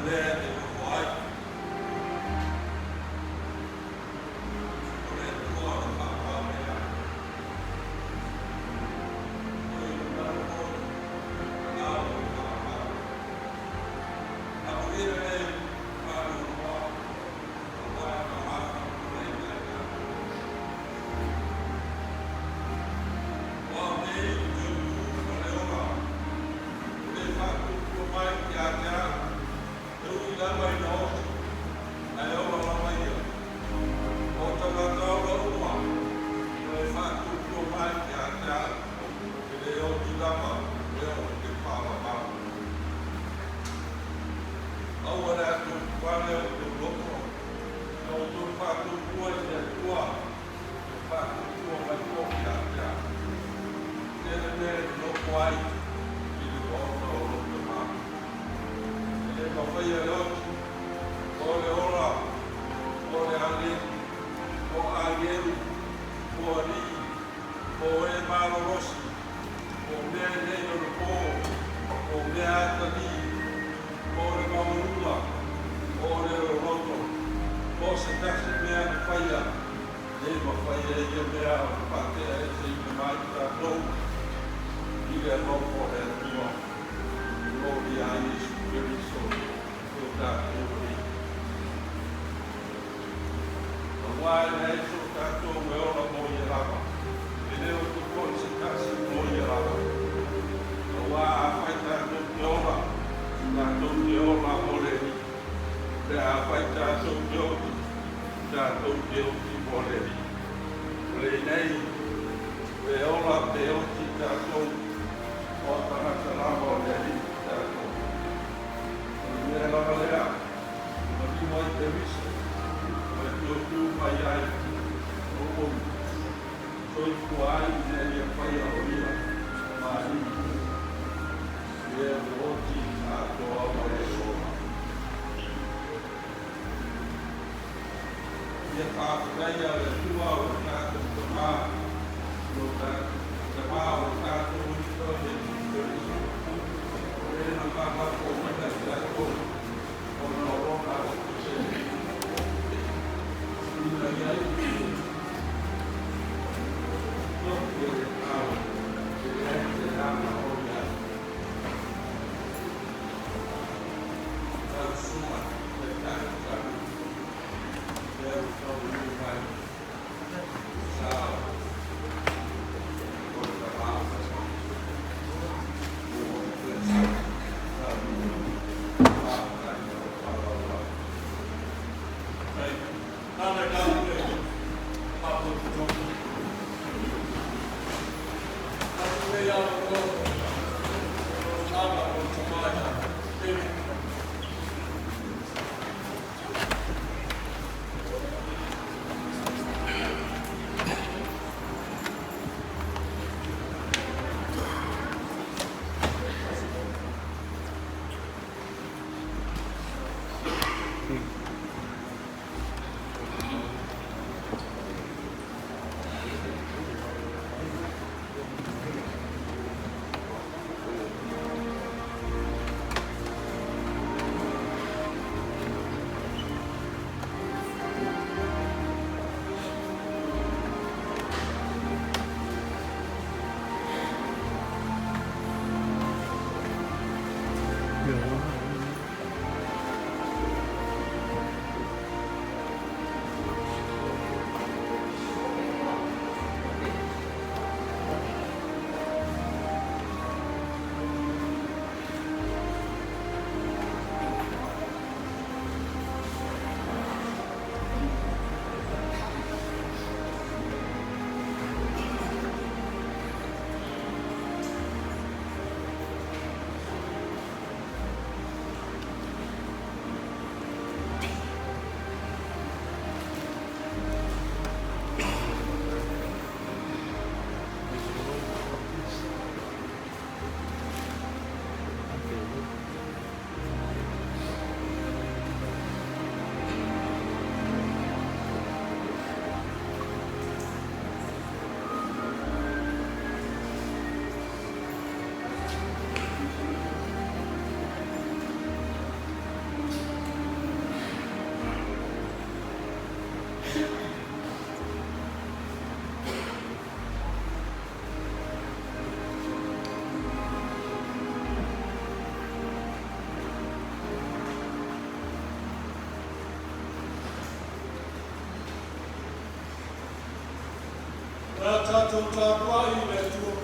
mea e te nofo ai. O le Atua o le faamaonia. O i luna foi, ao o le faamau. Amuia le faanoanoa, aua e faaafa pulaiga e tatou. O au nei ou te utu ma le ola, o le faatuatua mai ia te au, e ui lava ina oti, ae ola lava ia. O tagata ola uma, o le faatuatua mai ia te au, e le oti lava, e oo i le faavavau. Aua le atuatuvale o outou loto, a outou faatuatua i le Atua, e faatuatua mai foi ia te au. Tele mea e nonofo ai i le maota o lou Tamā. E le mafai e le oti, o le ola, o le agelu, o agelu, o alii, o e malolosi, o mea e nei o le pō, o mea atalii, o le maualuga, o le loloto, o se tasi mea na faia, le mafai e ia mea o le faateaeseina mai tatou i le alofa o le Atua, o lo ia Iesu Keriso o tatou Alii. Aua e leai so tatou e ola mo ia lava, e le oti foi se tasi mo ia lava. Aua afai tatou te ola, tatou te ola mo le Alii. Pe afai tatou te oti, tatou te oti mo le Alii. O lenei, pe ola pe oti tatou, o tagata lava o le Alii tatou. O le mea lava lea, maliu ai Keriso, ma e toe tu mai ai, o ou soifua ai ina ia faia o ia ma Alii, e ua oti atoa ma e ola. Ia faafetaia le Atua o le tatou Tamā, lo tatou Tamā o le tatou Alii o Iesu Keriso, o le na faalafoina i tatou, ona o lona alofa tele. Ina ia tofi e le ao, e leai se leaga o i ai. Lau susuga taitai o tatou, lea ua taunuu mai le sa o le Tamā. Ua bless faafetai ma lou faaaloalo. Nana ka te papo te Atu nei au o tama o te mai David. Le a tatou tapuai i le Atua.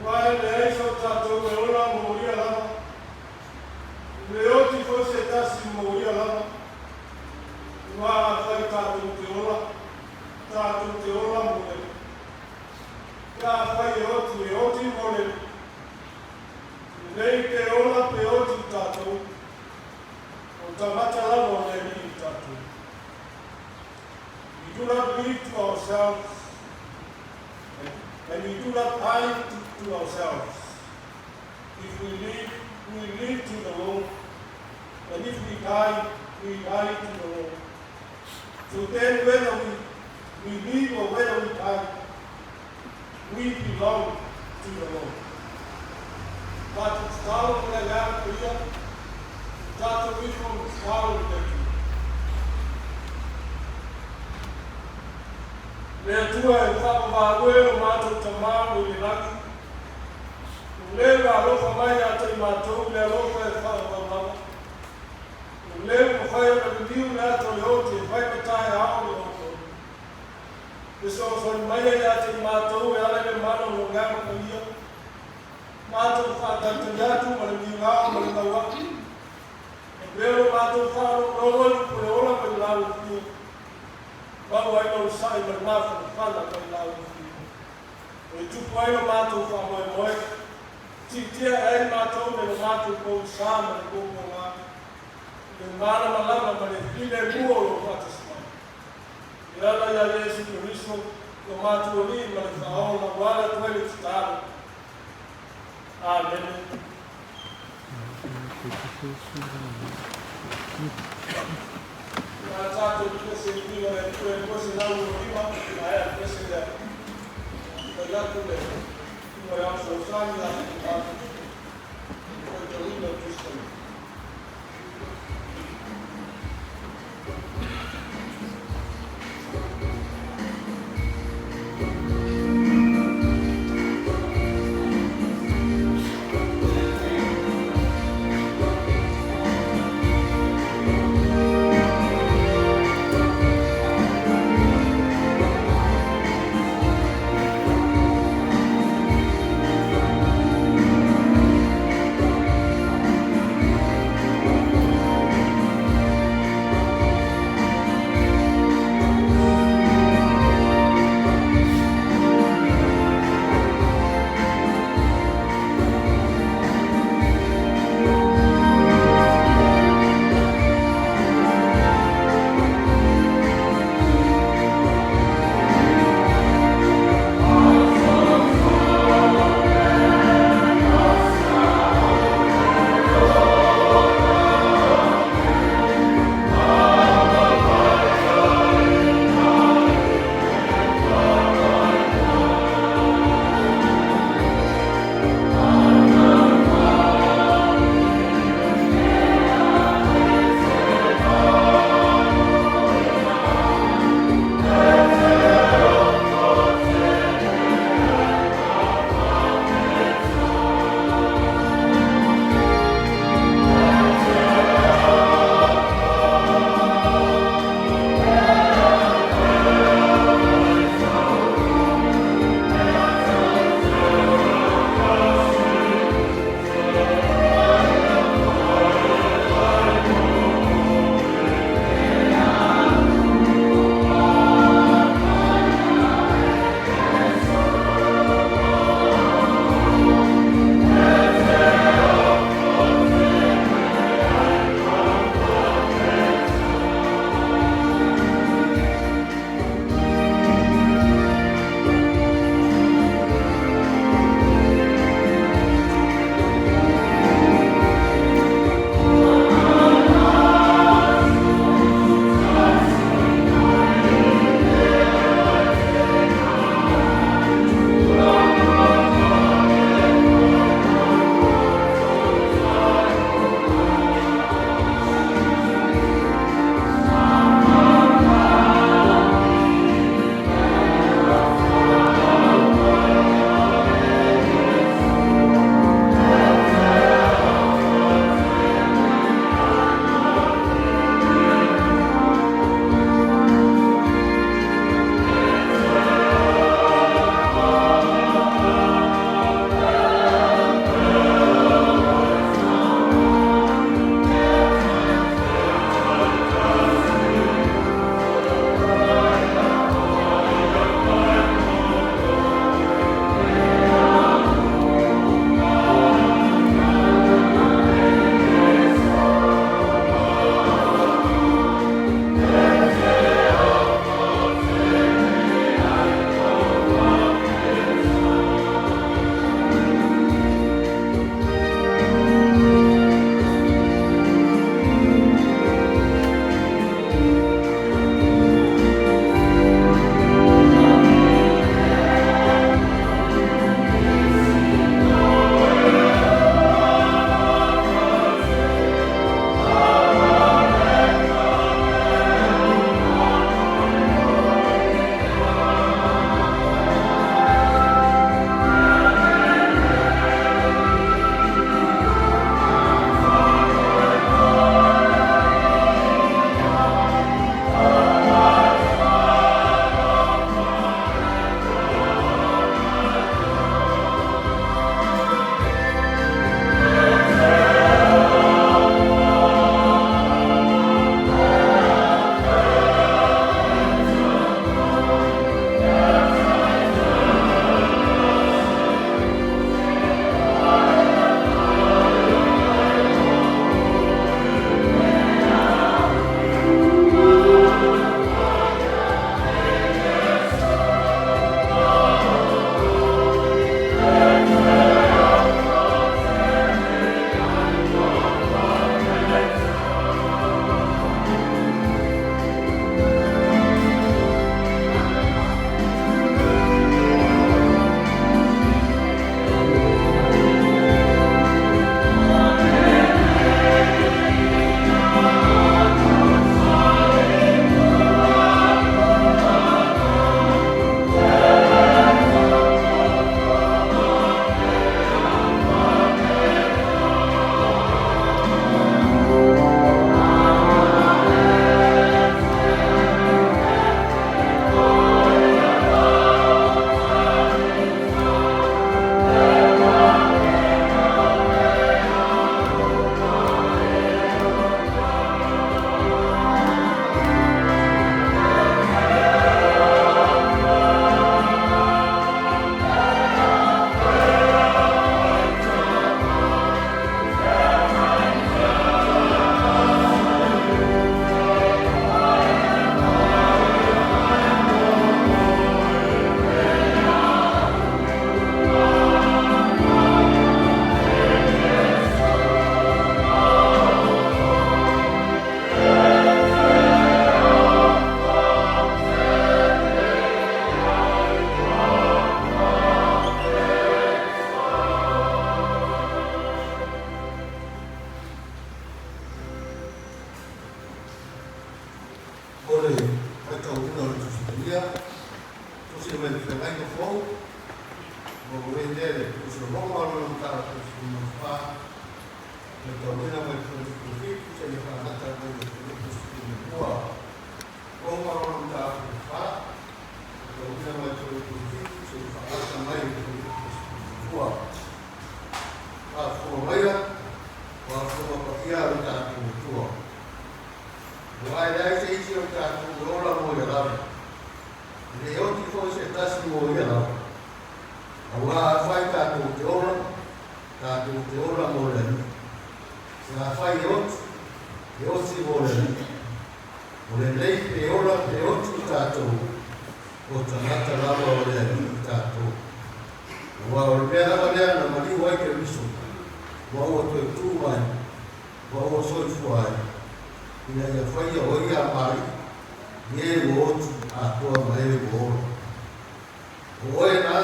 Aua e leai so tatou e ola mo ia lava, e le oti foi se tasi mo ia lava. Aua afai tatou te ola, tatou te ola mo le Alii. Pe afai e oti, e oti mo le Alii. Lelei pe ola pe oti tatou, o tagata lava o le Alii tatou. We do not live to ourselves, and we do not die to ourselves. If we live, we live to the Lord, and if we die, we die to the Lord. So then, whether we live or whether we die, we belong to the Lord. Tatou tatalo ma le Agaga Paia, tatou ifo ma tatalo i le Atua. Le Atua e faamamalu e lo matou Tamā mai le lagi, o le ua alofa mai ia te i matou i le alofa e faavauvau. O le ua mafai ona liliu le ata o le oti e fai ma taeao i outou. Fesoasoani mai ia te i matou e ala i le mana o lo Agaga Paia. Matou faatalitali atu ma le migao ma le gauai. E pea lo matou faalogologo i upu o le ola mai lauofia. Maua ai le onosai ma le mafanafana mai lauofia. O le tupu ai lo matou faamoemoe. Tiitia e ai matou le lo matou pogisa ma le puapuaga. Le malamalama ma le filemu o lo faatasi mai. E ala ia Iesu Keriso, lo matou Alii ma le Faaola, ua ala atu ai le tatalo. Amene. A tatou pese i le Atua e 225, maea le pese lea. Fai atu le Tuga i fesoasoani a le faitauina o Tusi Paia. Faitauina mai Filipi 7 seia faagata mai le Filipi 12. Roma lona mataupu 4. Faitauina mai Filipi 7 seia faagata mai le Filipi 12. Faafofoga maia o Afioga paia a lo tatou Atua. Aua e leai se isi o tatou e ola mo ia lava. E le oti foi se tasi mo ia lava. Aua afai tatou te ola, tatou te ola mo le Alii. Afai e oti, e oti mo le Alii. O lenei pe ola pe oti tatou, o tagata lava o le Alii tatou. Aua o le mea lava lea na maliu ai Keriso, ma ua toe tu mai, ma ua soifua ai, ina ia faia o ia ma Alii i e ua oti atoa ma e ua ola. O oe na,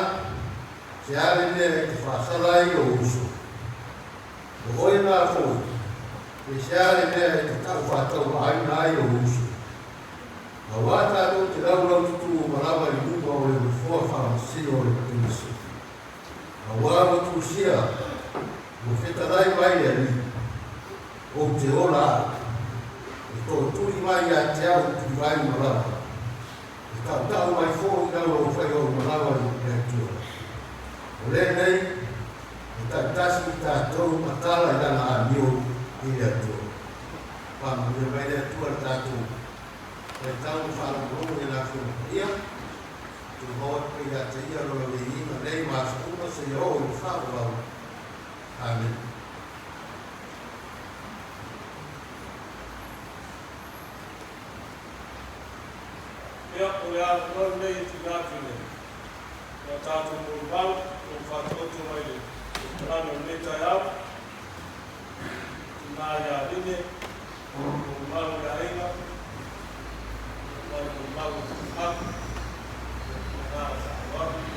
se a le mea e te faasala ai lou uso? O oe na foi, pe se a le mea e te taufaatauvaaina ai lou uso? Aua tatou te laulaututū uma lava i luma o le nofoa faamasino o le Keriso. Aua ua tusia, ua fetalai mai le Alii, ou te ola au, e tootuli mai ia te au i tuivai uma lava, e tautau mai foi i laulaufaiva uma lava i le Atua. O lenei, e taitasi i tatou ma tala i lana amio i le Atua. Faamanuia mai le Atua le tatou faitau ma faalogologo i le Afioga Paia. Tumau atu pea ia te ia lona viiga nei ma aso uma seia oo i le faavavau. Amene. Ia, o le avanoa lenei e tuuina atu i le a tatou molimau o lo o faataoto mai le polokalame o lenei taeao. Tina ia Line, molimau i le aiga, mai molimau i le atu, ma le agaga faaaloalo.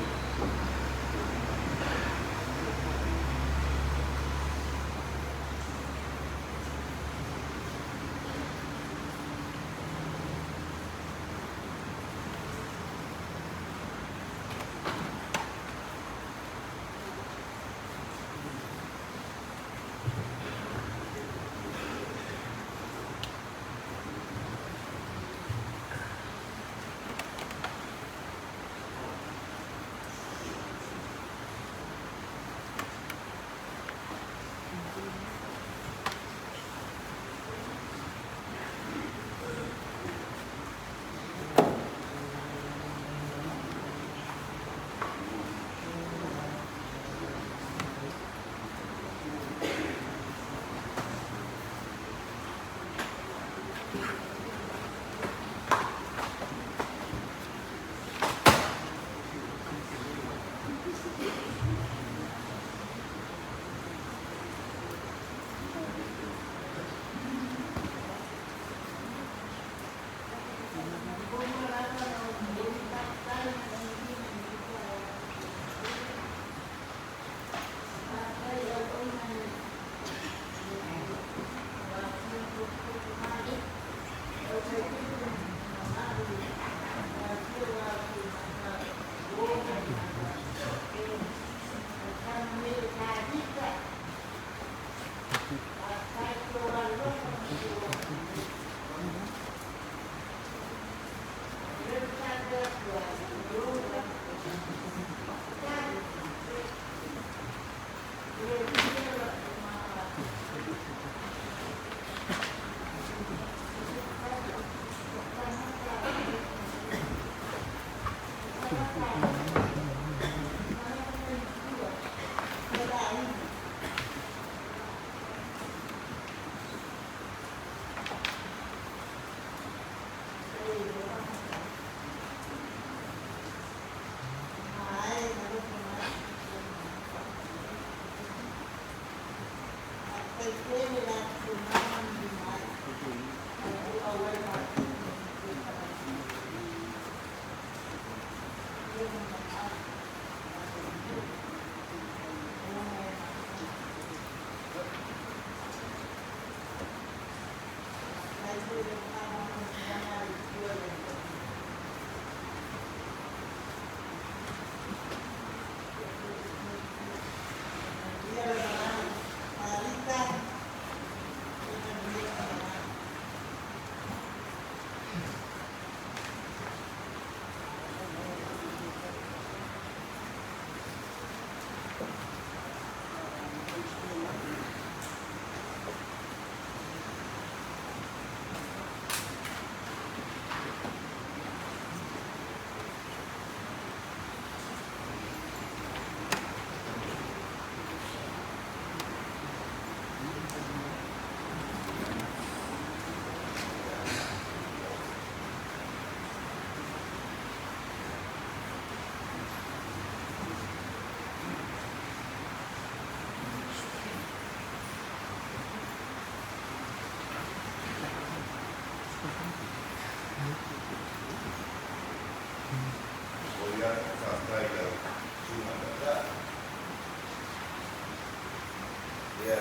Ia.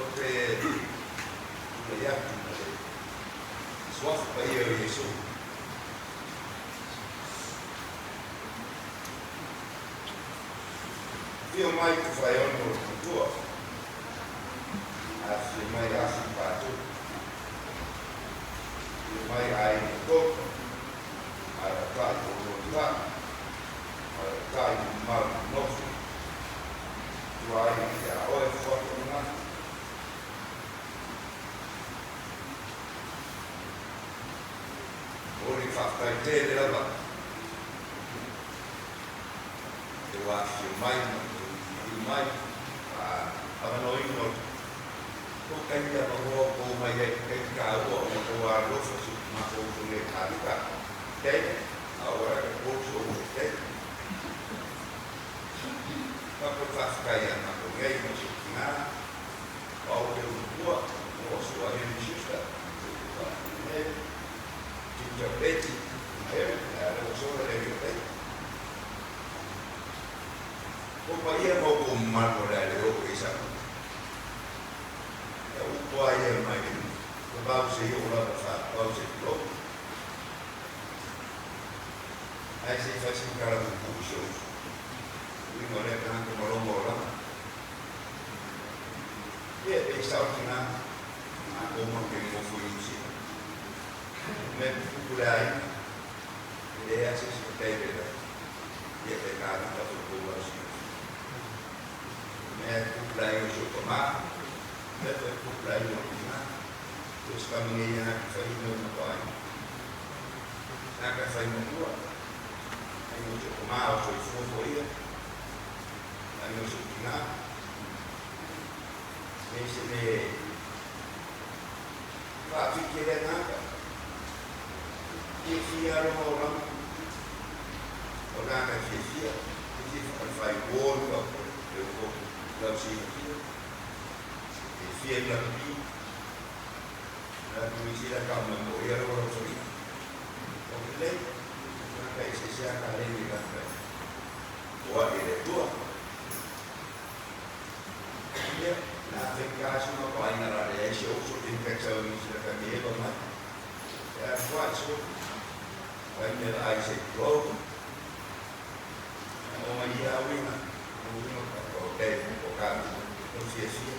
Ou te tulai atu ma le Suafa Paia o Iesu. Afio mai Tofaeono o le Matua, afifio mai Afi Patu, afifio mai Aiga Toto, alaalatai Olotai, alaalatai Mamalu Nofo, tua ai ia oe Fuata Manatu. O le faafetai tele lava e ua afifio mai ma tou mai avanoina o tou taimi avanoa ua tou mai ai i taimi taua ona tou alolofa si o matou uso nei Kalika Dave a ua le tou si ou uso Dave. Faapea le faafetai ia matou nei ma si ou tina o au te matua o sua Henry Schuster Ginger Betty Mary a le ua sola le alii o Betty. O paia ma outou mamalu o le a le oo i ai sa upu. Ia upu a ia mai le vavau seia oo lava faapau se tulou. Ae se i fai sina tala puupuu i si ou uso. Uiga o lea tagata ma lona olaga. Ia e pei sao tina, matou matou te nonofo i Niu Sila. O mea tutupu i le aiga, e leai lava se isi matai e vela ia pe kālika foi tou lau silafia. O mea e tutupu i le aiga o si ou tama, o mea foi e tutupu i le aiga o lou tina, so o se tama nei na te fai mea o matou aiga. Na te fai matua, aiga o si ou tama o soifua foi ia, aiga o si ou tina, e se mea faafiti e le agaga. Fiafia lava lona olaga, o lana e fiafia, e fia whakalewhai wōru au koe, e o koutou lau silafia, e fia i lakapi, la tu i sila ka mai mo ia lau lau wharia. O ke lei, nā ka i se sea ka lei i laka o a e le tua. Ia, nā te kāsi ma paina rā le ai se oso te infexa o ni sila ka me eva mai. Ia, quite so. Wai me la ai se tuau. O mai ia uiga, o uiga o te o ka o fiafia,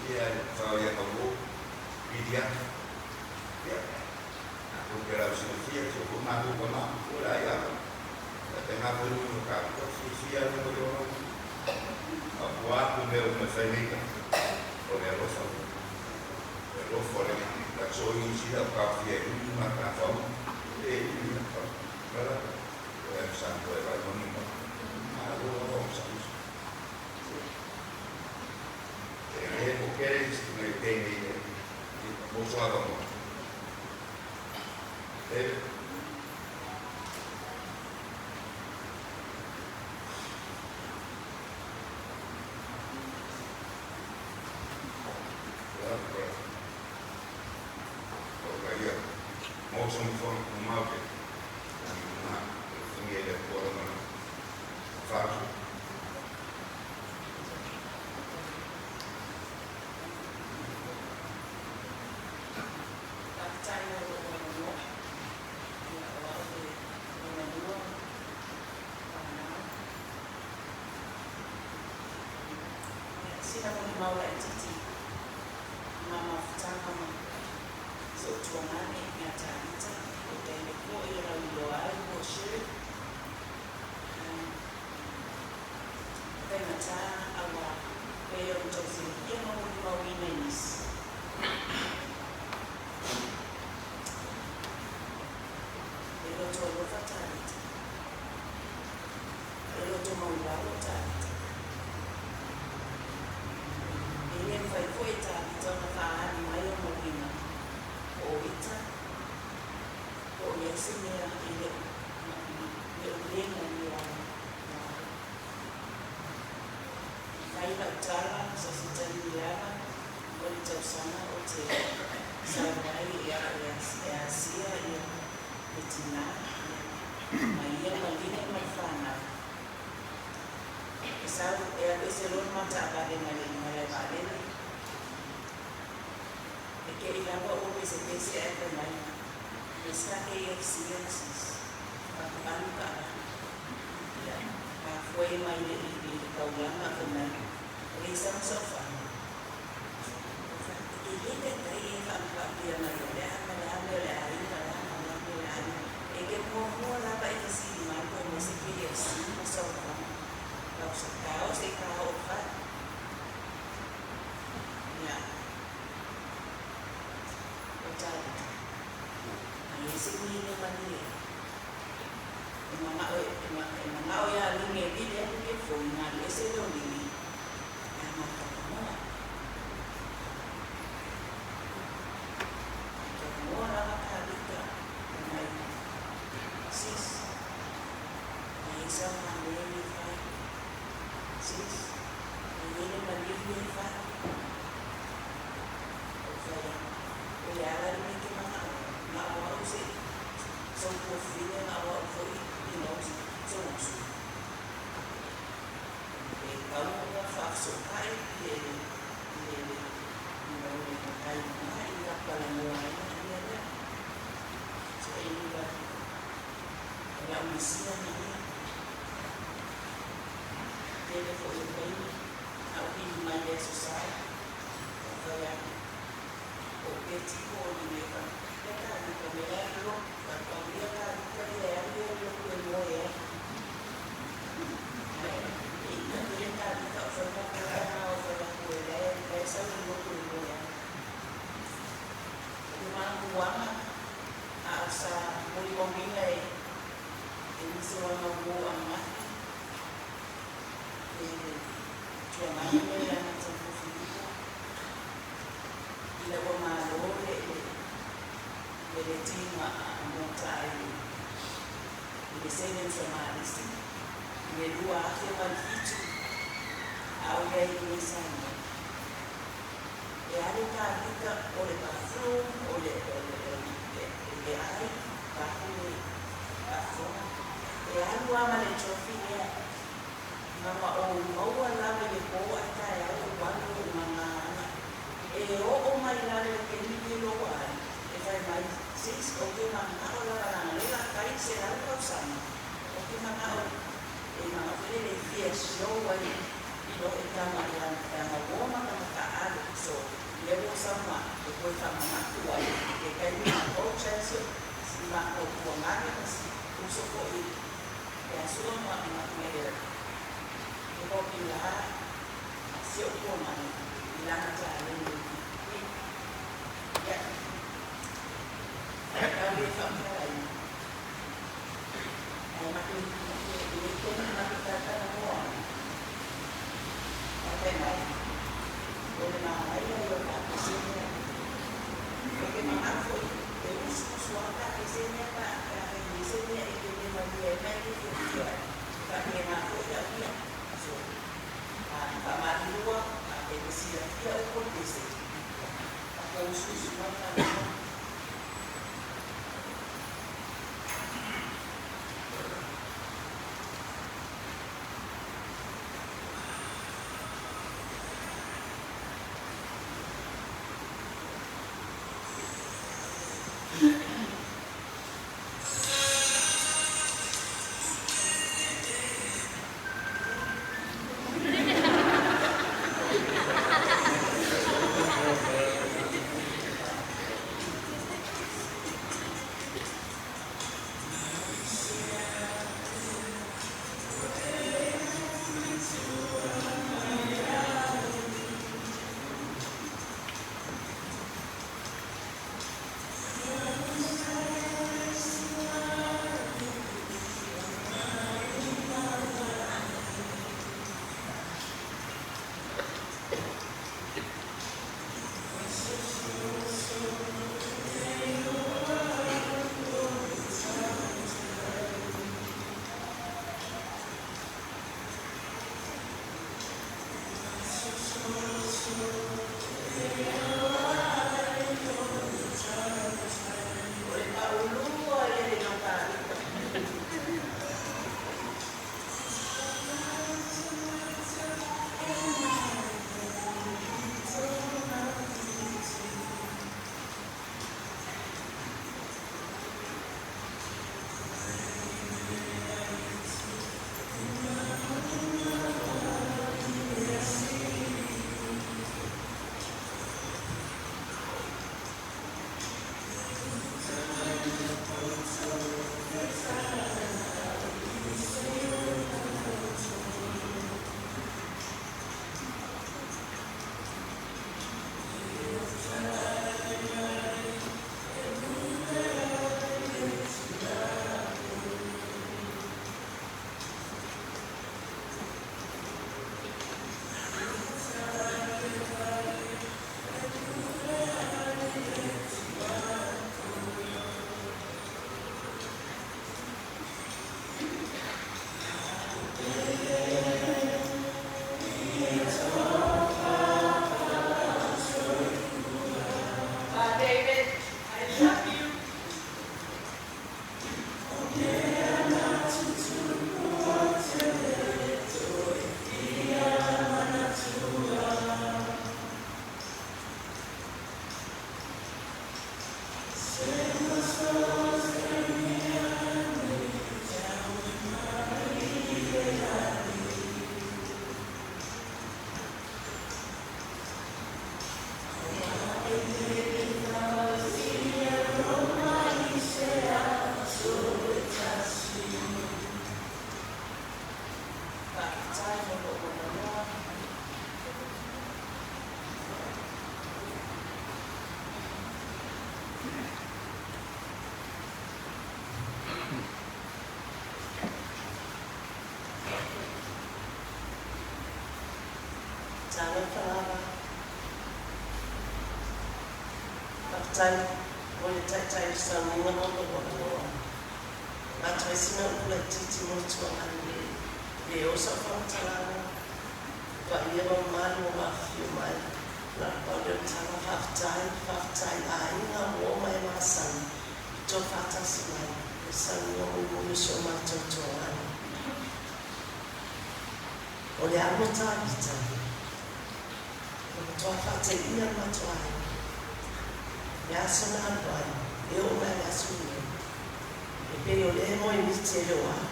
ia whao ia ka wō, piri atu. Ia, nā kou te rau silafia, so ko mā kou ka mā, ko la ia ka. Ia te ngā whai nui o ka, ko fiafia anu o te ora. A pua aku mea o me whai nei ka, o le alofa. Le alofa le la so i sila o ka fia i unu ngā ka whau, e i na ka, kala, o e san ko e vai moni ma. Mā roa o sa uso. E he ko kere i si ngai tēnei e, i mo soava mo. E, o ka ia, mo so mi whanga ko mau te, nā, e whangi e le kua mana, whātu. Faafetai mo lou avanoa. Ia, o au le lona lua fanau. Ia, sina molimau laitiiti ma mafutaga ma se o tuagane ia Tavita o David foi e rauiloa ai mo Sherry. Faigata aua pei ona tou silafia ma molimauina i nisi. E loto alofa Tavita. E loto maulalo Tavita. E le mafai foi e Tavita ona faaali mai ona uiga po o ita po o i ai se mea e le o Le o le malie ai. Fai lau tala so se taimi lava o le tausaga ou te sau ai e asia ia le tinā ia ma ia maliga ma le fanau. E sau e alu ese loa le ma taavale mai le malae vaalele. E keʻi lava ua pesepese ae fai mai, E sa KFC ana sis. Alu taavale. Ia, mafua ai mai le i le taulaga fai mai, E leai sama sau fana. E le taitai e faafaapea mai o le a ma le a mea o le aiga, o le a ma le a mea o le aiga. E te muamua lava e fesili mai po o mai se KFC ma sau fana. Lau sa tao se i ta oo fai. Ia, o Tavita. A i ai se uiga malie, e manao e manao iā Ligi e vili atu ke foe na alu ese lea o Ligi ae a matalanoa. Talanoa lava Tavita fai mai, Sis, a i ai sau mea e fai. Sis, e i ai le malie e fai. Ou fai atu, O le a la le mea e te manao ai? Na o au se sou tuafafine, na o au foi sou uso. E tatau ona faafesootai le le le le matai i luga i le talanoa ai le mea lea. So anyway, o le au misia lenei. Tele foi o taimi na ou pili mai i le Aso Sa, ou fai atu, o Beti po o Lileva, ia Tavita me la lo, faapaulia Tavita ia e alu ia lotu e moe ai. Ae e ita pea Tavita o fai matou tama o fai atu e lae lae sau i le lotu e moe ai. O le mafuaaga a o sa molimauina e nisi o ana uō ananafi le tuanai lea ia Nathan Filipo ina ua malo le le letiga a mota ai i le sene Samalisi i le 2007 a o i ai i inei Samoa. E alu Tavita o le bathroom o le o le le le ai vaeatu le faafofoga. E alu lava ma le trophy lea ma ma ou maua lava i le po ae taeao ou alu ou gaga ana. E oo mai lava i le taimi lenei lou ai e fai mai, Sis, ou te manao lava leaga lea o le a fai 100 tausaga, ou te manao e manao foi lele e fia show ai e tama ia uo ma tama taalo. So, lea ua sau ma e toe faamanatu ai le taimi ma culture si si matou tuagane ma si uso foi ia sua ma ma ma Eric. E hoki la si ou tuagane i lana taleni ia tau le faamatalaina ae matou i le taimi matou talatalanoa ai faapea mai o le manaia ia o tatou sene e te manao foi e usuusu lava tatou sene pe a fai i ai se mea e te le malie ai ma e te fiafia ai e faapena foi au ia. So a faamalulua e te silafia upu o le pese tatou usuusu lava talanoa. Faafetai mo le taitai o le saunoaga ma lou avanoa. Avatu ai sina upu laitiiti mo le tuualalo e le oo sau faamatalaga i paia ma mamalu ua mafifio mai. Na o le pau lea o le tala, faafetai, faafetai i aiga, uo ma e masani i to faatasi mai i le saunoaga mulimuli o si o matou tuualalo. O le alu a Tavita, ua matua faateia le matou aiga. Le aso na alu ai, e oo mai le aso lenei, e pei o lea e moe miti e le o au.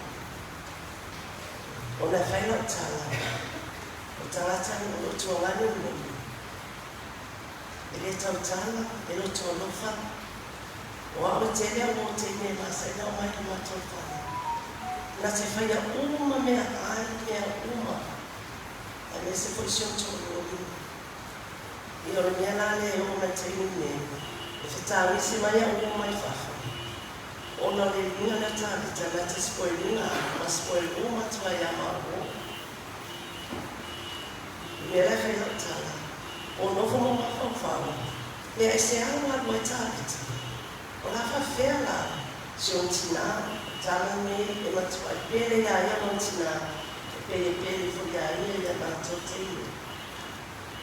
Ona e fai lau tala, o tagata o lo o tuaganu lenei, e le tautala, e loto alofa, o au e tele au o taimi e masani ona omai i le matou fale. Na te faia uma meaai, mea uma, aemaise foi si ou toalua. Ia o le mea la lea e oo mai i le taimi lenei, e fetagisi mai au uo mai fafo, ona o le luga lea o Tavita na te spoil ina au ma spoil uma atu ai ia maua. O le mea la e fai lau tala, o nofo ma mafaufau, pe aisea ua alu ai Tavita? O le a faafefea la si ona tinā, tala nei e matuai pele iā ia lona tinā, e pei e pele foi iā ia i a matou teine.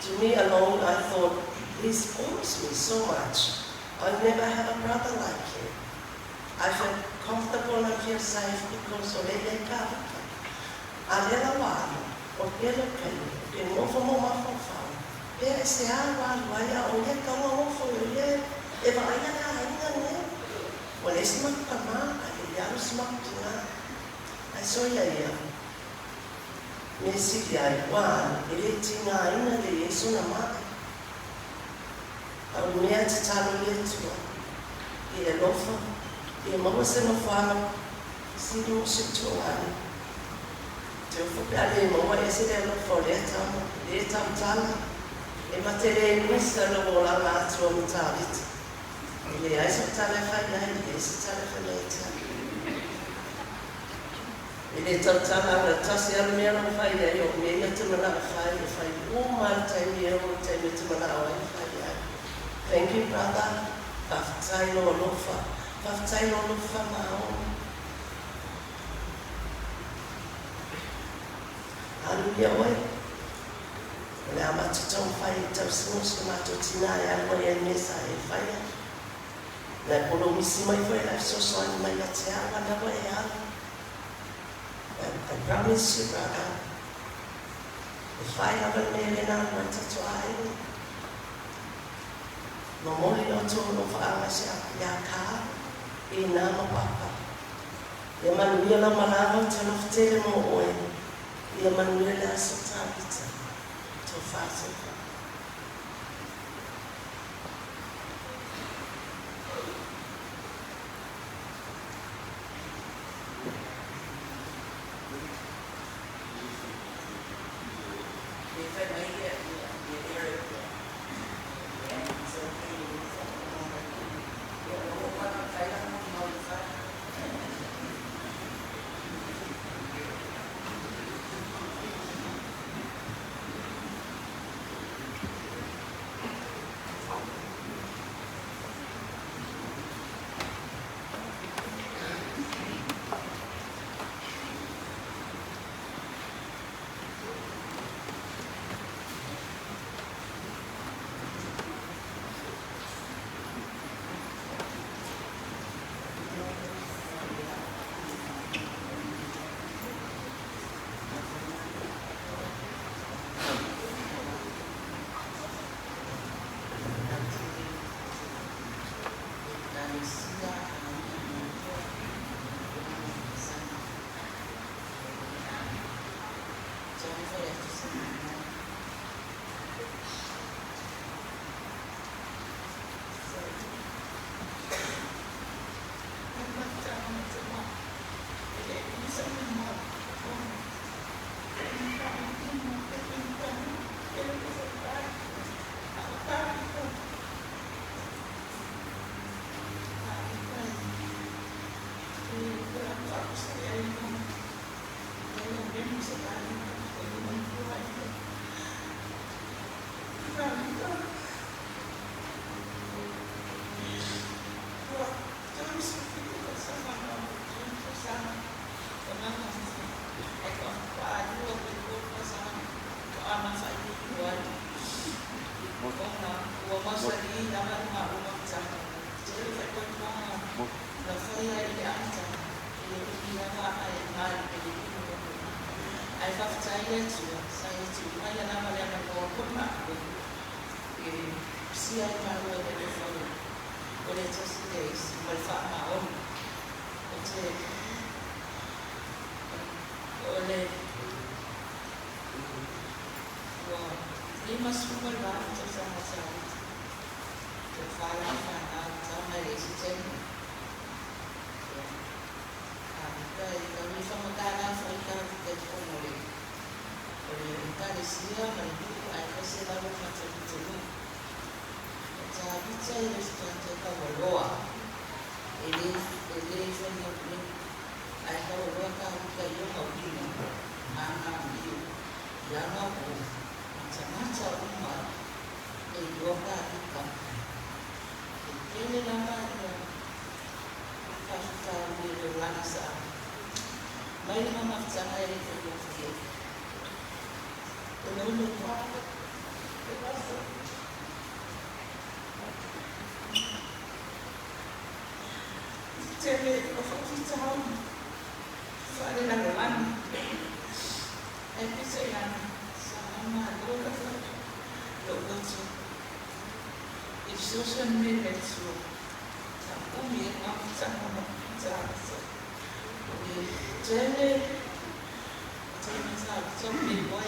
To me alone I thought, he spoils me so much, I'll never have a brother like him. I feel comfortable and feel safe because o lea e i ai Tavita. A lea la ua alu, o le tele o taimi, ou te nofo ma ou mafaufau, pe aisea ua alu ai a o ia e taugagofo o ia e vaaia le aiga lenei. Ua leai se matou tama, ae le i alu se matou tinā. Ae soia ia, mea sili ai, ua alu, e le tigaina le i ai sona mai. A o le mea e tatalo i le Atua, ia e alofa, ia maua se nofoaga sili mo si ou tuualalo. Te ofo pe a le maua e ese le alofa o lea tama, le tautala, e mate le misa lou olaga atua ma Tavita. E leai sau tala e fai ai, e leai se tala e fai mai ia te au. E le tautala au, e tasi lava le mea na ou fai ai, o mea ia ou te manao e fai, e fai uma lava i le taimi e oo i le taimi ou te manao ai e fai ai. Thank you brother, faafetai lou alofa, faafetai lou alofa maoni. Alu ia oe. O le a matou taumafai e tausi mo si o matou tinā e alu ai ai i mea sa e faia. Na e polomisi mai foi le fesoasoani mai ia te au a lea ua e alu. I promise you brother, e fai lava le mea e le na alu ai tatou aiga. Momoli le outou alofaaga ia Ka, Ina ma Papa. Ia manuia lau malaga ou te alofa tele mo oe. Ia manuia le aso Tavita. Tofa tofa. Pe fai mai ia ia Eric ia so ke ia o lo pa fai la mo mo fa. Ekalesia aiga matoa masani. Jennifer Jefferson. Faafetai le Atua sa ia tuuina mai lava le avanoa foi ma au e usia ai maua i le alofa o le tasi le isi ma le faamaoni. O te o le ua 58 tausaga sa tofa la fanau tama i le isi taimi. Ia, a i tau i whamatala foi ka te tonu o le ekalesia ma le nuu aemaise lava ma talitonuga. O Tavita e le se tagata e taualoa, e lē faiga ae taualoa Tavita i ona uiga ma ana amio i ana uo ma tagata uma e iloa Tavita. E tele lava ia faafitauli o le olaga sa mai le mamafutaga e le faigofie. O le ulu tele o faafitauli faalelalolagi ae peitai ane sa faamalo lava lou loto i fesoasoani mai le Atua sa umi ai mafutaga ma Tavita. O le tele o taimi Tavita o peiloa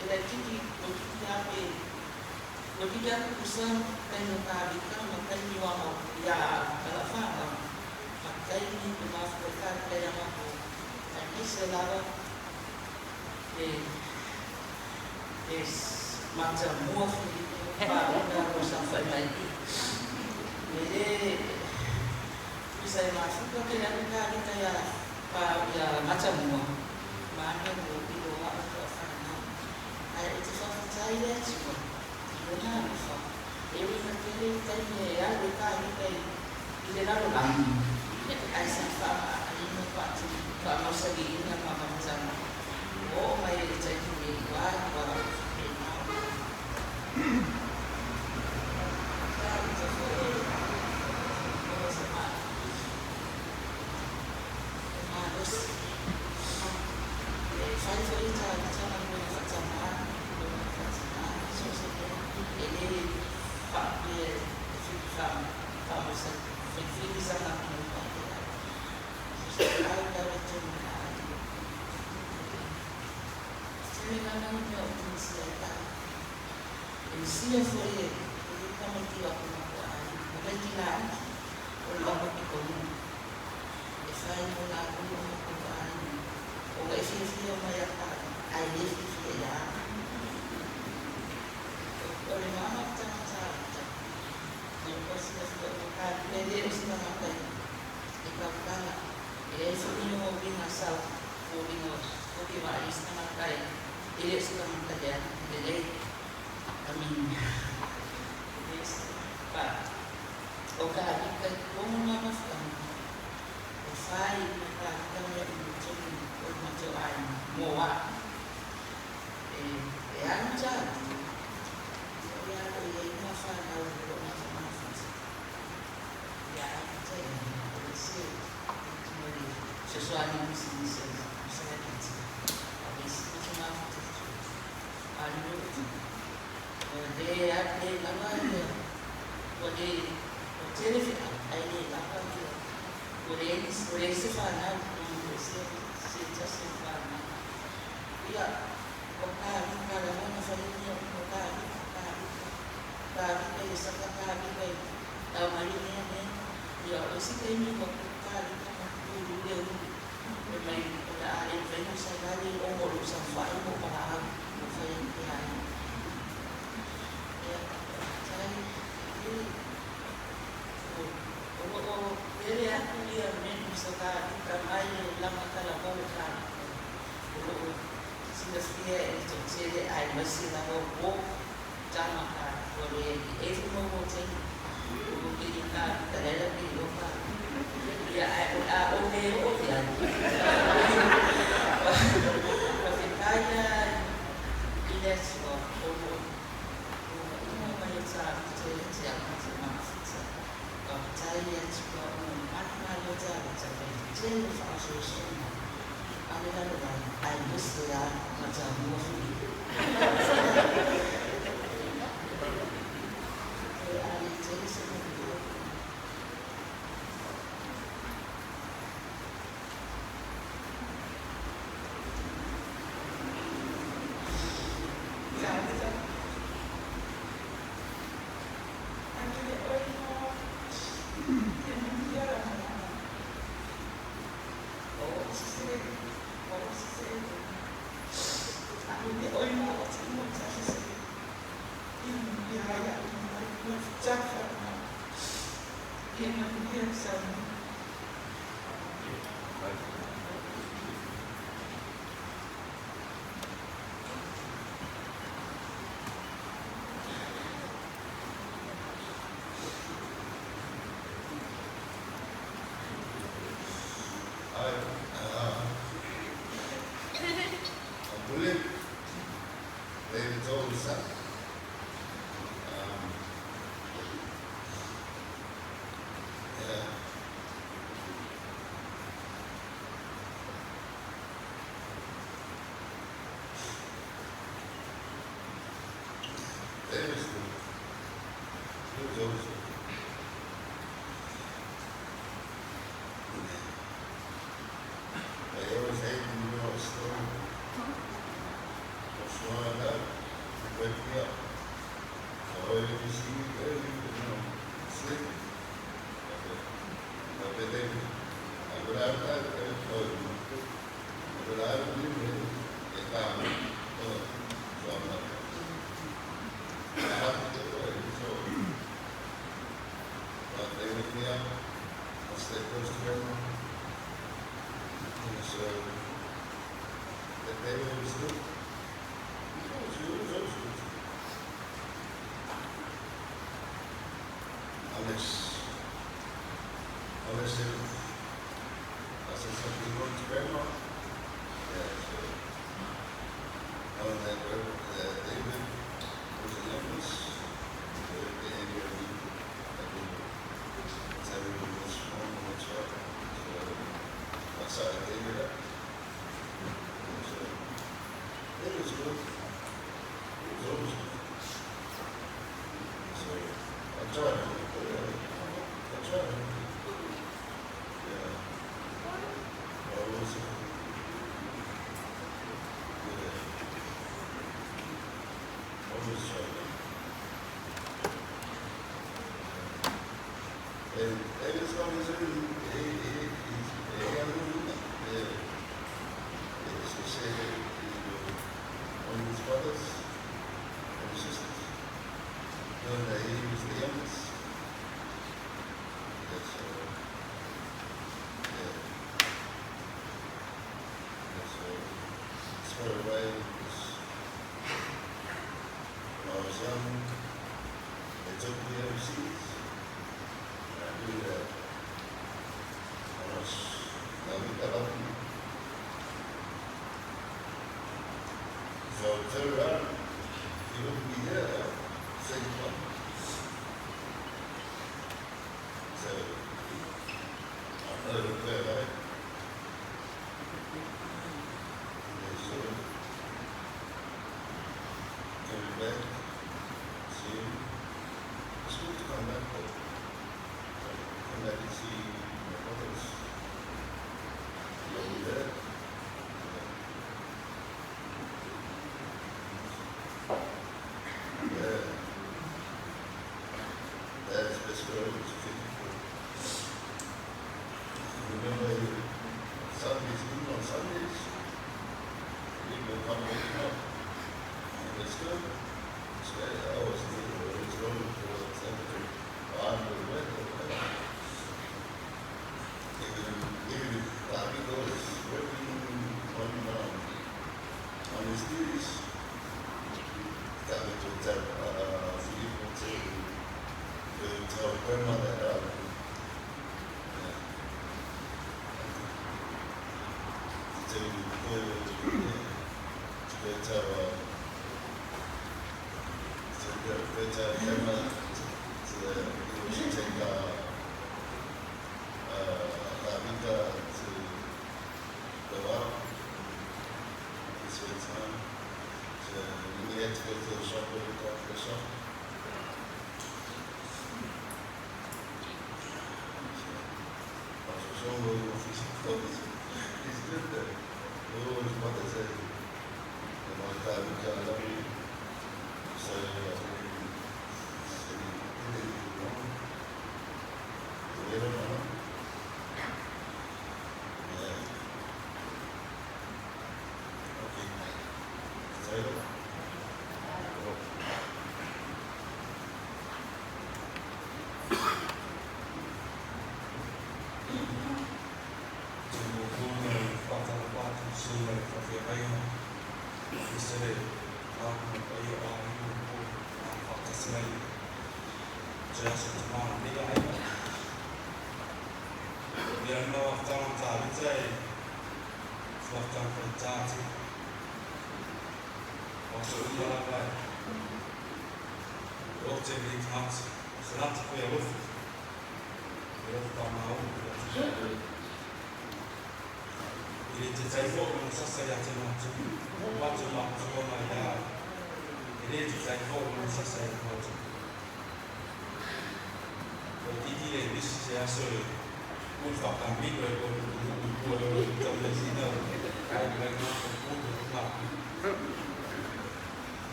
e laititi toeitiiti lava pe toeitiiti lava tutusa taimi o Tavita ma taimi o ama iā alafanau ma taimi e mafua ai Tavita iā matou aemaise lava le le matamua Filipe ma lo sa fai mai e lē tusa e mafuta tele atu Tavita iā pa ia matamua ma ane ua iloa a'u toafanau ae ou te faafetai i le Atua i lona alofa e ui ina tele le taimi e alu ai Tavita i le lalolagi ae sa faamaaaina faamausaliina ma mafutaga ua oo mai ai i le taimi nei ua ua faapena Tavita foi o se e malosi e fai foi Tavita galuega faatamā galuega faatinā so o se mea e lē faapea e faamausali filifili sana atunuu faapea so se au tau e tonu ma tele lava ni mea o misia ai Tavita e misia foi e le tamaiti o aku mapuaaga tamaiti laiti o le aupapitolua e fai mo latou o matou aiga ona e fiafia mai ia Tavita ae lē fiafia iā. O le mamafutaga Tavita e ua silafia o Tavita e lē o se tagata e tautala e leai foi ni ona uiga sau foliga o ke vaai i se tagata e lē o se tagata lelei. I mean, but o Tavita i totonu mamafutaga o fai ma Tavita mea uma i totonu o le matou aiga mo a'u e alu Tavita o le a o i ai ma fanau o loo mafamafuta ia Tavita ia o le isi e le fesoasoani i pisinisi o Salaiti a o le isi motugāfuta alu ua lē lē lava ia ua lē ua tele feau ae lē lava ia ua leai se fanau o se tasi o fanau ia o Tavita lava na faia mea uma. Tavita, Tavita, Tavita ia saka Tavita i taumai mea mea ia o isi taimi ua Tavita ma tulu le ulu e mai o le a le mafai ona savali ona o lou saofai po o palaau ua fai atu e aiga ia. Faafetai tele o loo tele atu ia menu sa Tavita mai le olaga talavou o Tavita o loo silafia e le toatele aemaise lava uo tama ua le e foi maua taimi o ke i Tavita le ala ke iloa Tavita ia ae o le a ou le oo i ai. Faafetai i le Atua o loo ua mai o Tavita ia te au ma te mafuta. Faafetai i le Atua ona manumalo Tavita mai tele faaosoosoma. Ame lalo I miss le matamua Filipe. E a le tele se manuia. I believe David's oldest son. Yeah. David's good. He was always good. They always hate me when I was still was growing up. They wake me up. So if you see me early, sleeping. But they, I would have that, I would have so I'm not. I have to get ready, so. But they wake me up, I stay close to grandma. And so, that they was good. He was always good. Unless if I said something wrong to grandma. Yeah, so knowing that that David was the youngest, so at the end of the I think tell him what's wrong and what's right. So I started David up. And so it was good. It was always good. So I tried to, I tried. Yeah. Always. Yeah. Always tried. And David's always he one of his brothers and his sisters. Knowing that he was the youngest. Yeah, so, yeah. Yeah, so, straight away, was, when I was young, they took me overseas. And I knew that I was, I loved me. So I would turn around, he wouldn't be there, I'd say goodbye. So, I know the prayer, right? Yeah, so, coming back, see him. It's good to come back, though. Come back and see my brothers. Love me there. Yeah. Dad's best friend was 54. Remember Sundays, even on Sundays, he would come wake me up. And let's go. Let's go. I was always going for the cemetery. I'm the weather. Even if David was working on his duties, David would tell Philippe would tell grandma that yeah. To go, yeah, to go tell to go tell grandma to to take Davida to go out.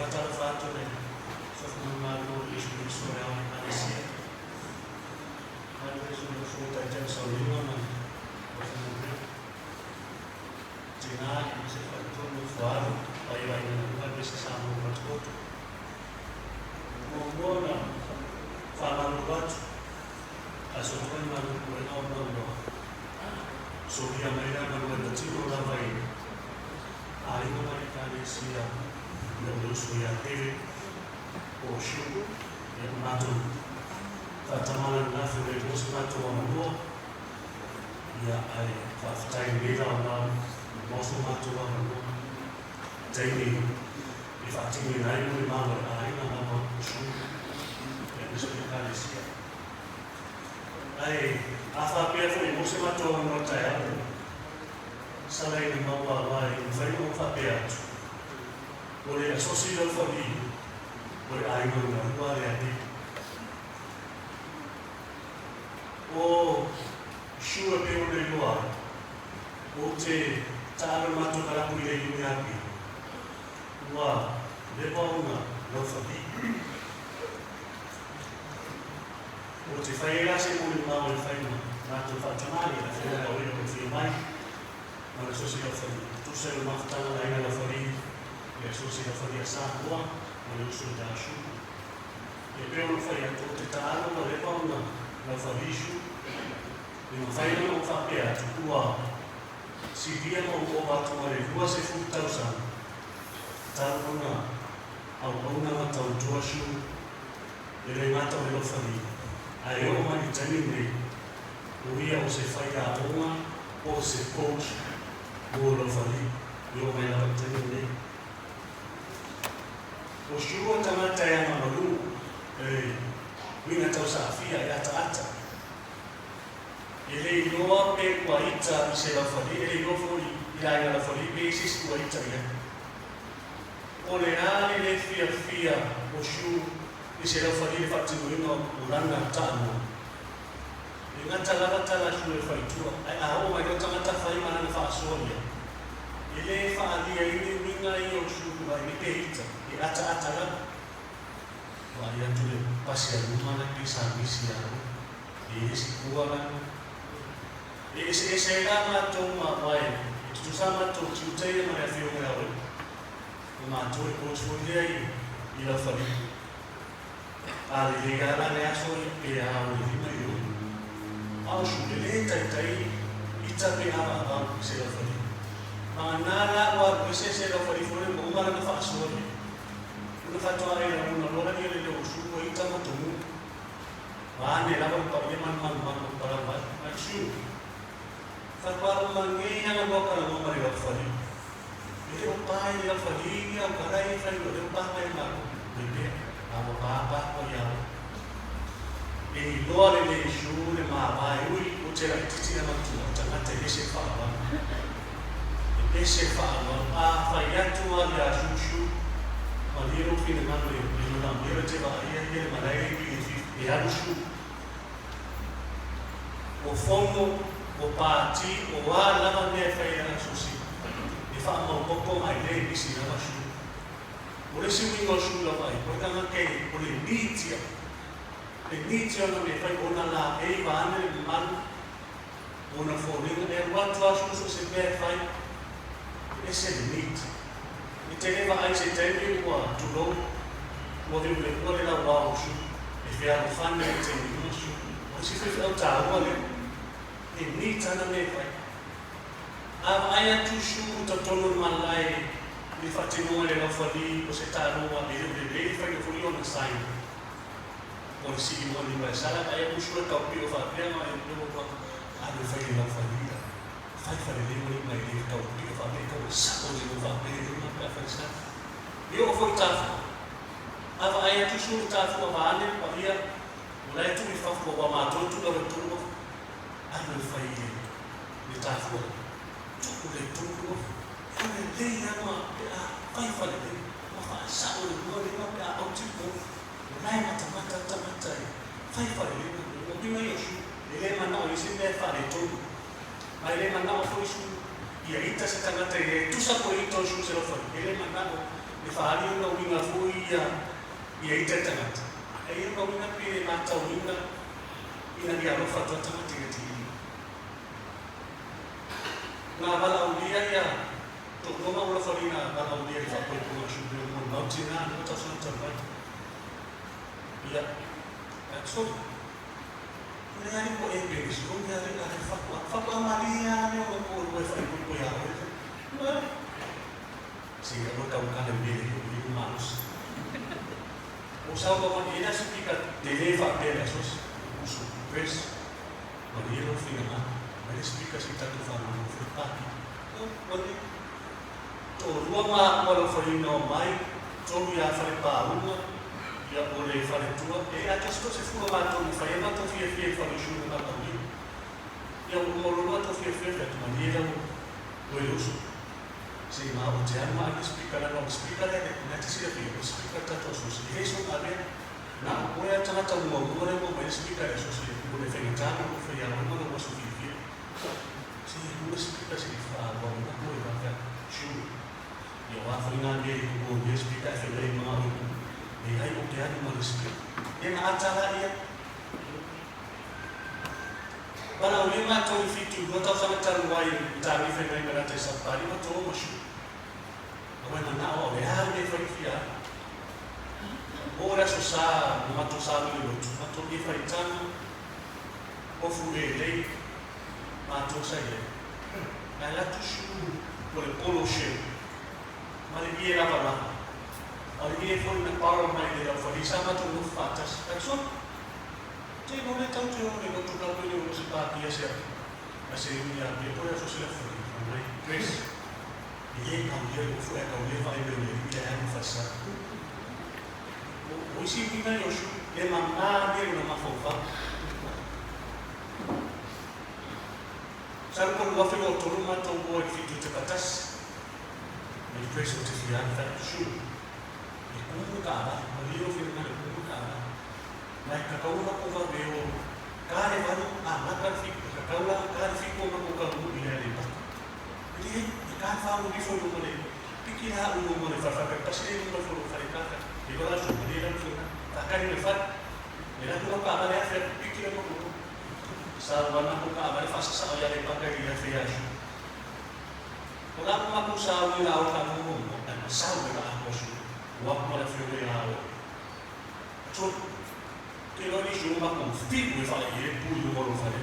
faatalofa atu le Sofo Malo Iesu Keriso le ao Ekalesia. Malu Iesu le uso taitai o Sauliga ma le Ofa Tina i se faletonu o Fuaalo, paia o aiga na lua aemaise Samoa ua patopoto. Muamua ona faamalulu atu, ae soifua ni malu puega ona ua solia mai le avanoa e patino lava i aiga ma le Ekalesia i lou uso ia David po o Shu. Ia, matou faatamala ananafi ua le maua se matou avanoa. Ia, ae faafetai i lenei laolao ua maua so matou avanoa i taimi e faatinoina ai molimau a le aiga lava o Shu aemaise o le Ekalesia. Ae a faapea foi e maua se matou avanoa i taeao lenei, sala ina maua aua e mafai ona ou faapea atu, o le asosi laufali o le aiga lona lua lea nei. O Sure pei ona iloa ai, ou te taalo i matou kalapu i le iu i Apia, ua leva ona laufali. Ou te fai ai la se molimau e fai ma matou faatamali a fea o ia o fia mai ma le asosi laufali. Tusa i le mafutaga a le aiga laufali, le asosi laufali a Samoa ma le uso i Dashu. E pei ona fai atu, ou te taalo ua leva ona laufalisu, e mafai ona ou faapea atu, ua silia ma ou ova atu ma le 20 tausaga talu ona auauna ma tautua su e le gata o le laufali, ae oo mai i le taimi lenei, o ia o se faiaoga po o se coach mo laufali e oo mai lava i le taimi lenei. O sua tagata e agamalu, e uiga tausaafia, e ataata. E le iloa pe ua ita i se laufali, e le iloa foi i le aiga laufali pe i se isi ua ita i ai. O le a le le fiafia o Sue i se laufali i le faatinoina o lana taaloga? E gata lava tala a Sue e fai i tua, ae a oo mai loa tagata fai ma lana faasoa ia, e le faaalia ai ni uiga ia o Sue i ni pe ita, e ataata lava. Vaai atu le pasi a luma la e pei sa misi ia oe, e ese kua la. E eseese ai la matou ma wae e tutusa matou tiute ia ma le afioga ia oe, o matou e coach foi lea i lau faliu. A lelei lava la le aso ia pe a o le lima i o. A o su le le taitai ita pe avaavau i se laufali. Magana la ua alu ese se laufali foi lea ua uma lana faasoa ia. Ona faatoa e lagona loa la ia le leo o su ua ita ma tomu. Vaane lava le paia ma le malumalu o le palau mai. Mai su. Faatoa uma nei ana loa talanoa ma le laufali. E le o pae le laufali ia o kala e fai ua le o pa mai malo. Mai pea, a ua pa pa koa ia oe. E iloa le le isu le mavae ui o te laititi le matua o tagata e ese faaaloalo. E ese faaaloalo. A fai atu a le asusu, malie lou finagalo e manaomia oe te vaaia ia le malae le i e alu su. O fono, o pati, o a lava mea e fai ai ana susi, e faamaopoopo mai le misi lava su. O le isi uiga o su lava ai, o le tagata e, o le nitia, le nitia ona mea e fai, ona laei vaeane le mamalu, ona foliga, e alu atu lava su so o se mea e fai, e ese le nitia. E te le vaai i se taimi ua tulou, ua liuliua le lauao o su, e fealofani ai i taimi uma su. O le isi faifeau taua lea, e neat ana mea e fai. A vaai atu su i totonu o le malae i le faatinoga i le laufali o se taaloga e le o lelei le faiga foi ona sign o le sii mo ni vaesala, vaai atu su e taupio faapea ma e alu e fai i le laufali ia. Fai falelei ma lima e le tau pio faapea tau e sao le lima faapea le lima pe a fai sa. E oo foi i tafua. A vaai atu su le tafua vaeane le paia o la e tuu i fafo aua matou e tuu lava i totonu ofu. Alu e fai i le tafua. Tuu le totonu ofu. Falelei lava ma pe a fai falelei ma faasao le lua lima pe a auti i totonu. O la e matamata le tagata e fai falelei ma le uiga ia o su e le manao i isi mea e faaletonu. Ma e le manao foi su ia ita se tagata e tusa koe ita o su se laufali, e le manao E faaali ona uiga foi ia ia ita i tagata, ae ia ona uiga pe le matauina ina ia alofa atu ai tagata i le atilii. Na valaaulia ia toalua ma ula faliga valaaulia i le faapoipoga o Sumeo mo le mau tina lua tausaga talu ai. Ia, ae soli. O le alii ua e penisi, o le alii a le faatoa, faatoa malie lava le ona toalua e faaipoipo ia oe. Ioe. Se i aua tau kale mele i o i malosi. O sau ka mani ena sipika tele faapea le aso se usu press. Malie lou finagalo. Mai le sipika se i tatou faalogologo foi paki. O, malie. Toalua ma ua laufaliina o mai, tolu ia Falepāuga, ia o le faletua, e atoa se toasefulu o matou na fai ai matou fiafia i le fale o Sue ma Mataulia. Ia ua uma loa lo matou fiafia fai atu malie lau oe le uso. Se i ma ou te alu ma ave le speaker lana o le speaker lea lena e te silafia o le speaker le tatou asosi e le soona avea. Na o oe a tagata muamua lea ua aumai le speaker i le asosi mo le faigata ona ou fai ia oe ma lou aso fiafia. Se i alu le speaker se i faaauau atu e vave atu. Sure. Ia o a foi nā mea i o ia speaker e fai ai ma oe leai ou te alu ma le speaker. Ia na ata la ia. Valaaulia matou i 72 tausaga talu ai i Tanifa i mai Malata i Sapali ma to ma sure. Aua e manao au e a le mea e fai i fia alu. Oo le aso sa na matou salu i le lotu, matou ie faitaga, ofu lelei, matou sa i ai. Ae alu atu sulu o le polo shell ma le ie lavalava. A o le ie foi na borrow mai le laufali sa matou nofo faatasi. Fai atu, Soli, te iloa lea tau te o le lotu lau pele o se pākia se atu. A se umi a pia koe aso se laufali. Fai mai, Chris, e le kaulia le ofu ae kaulia vaai mai o le alii ae alu falesa. O isi uiga ia o sulu, e mama mea i lona mafaufau. Masalo po o le 2023 matou o ai i le 7 o Tepatasi ma le press o te fia alu fai atu sure e kumu le taavale malie lou finagalo e kumu le taavale ma e kakau le matou vave o ka le valu a gata le fitu e kakau la ka le fitu o matou taunuu i le Aleipata e leai e ka le faaulu ifo i luma le piki la au i luma o le fale faapea pasi lea i luma o le fale fale kaka e iloa la sure malie la lou finagalo faatali mai fale e alu atu lau taavale afe atu piki la matou Sa ua na ko taavale faasasao ia Lepaka i le afe ia Sue. O la ko matou sa ui la o ka noho mo ae ma sau e la atoa Sue. Ua aku ma le afioga ia oe. Tolu. Ke loa ni Sue matou fiu e fale i e pu i luma o lou fale.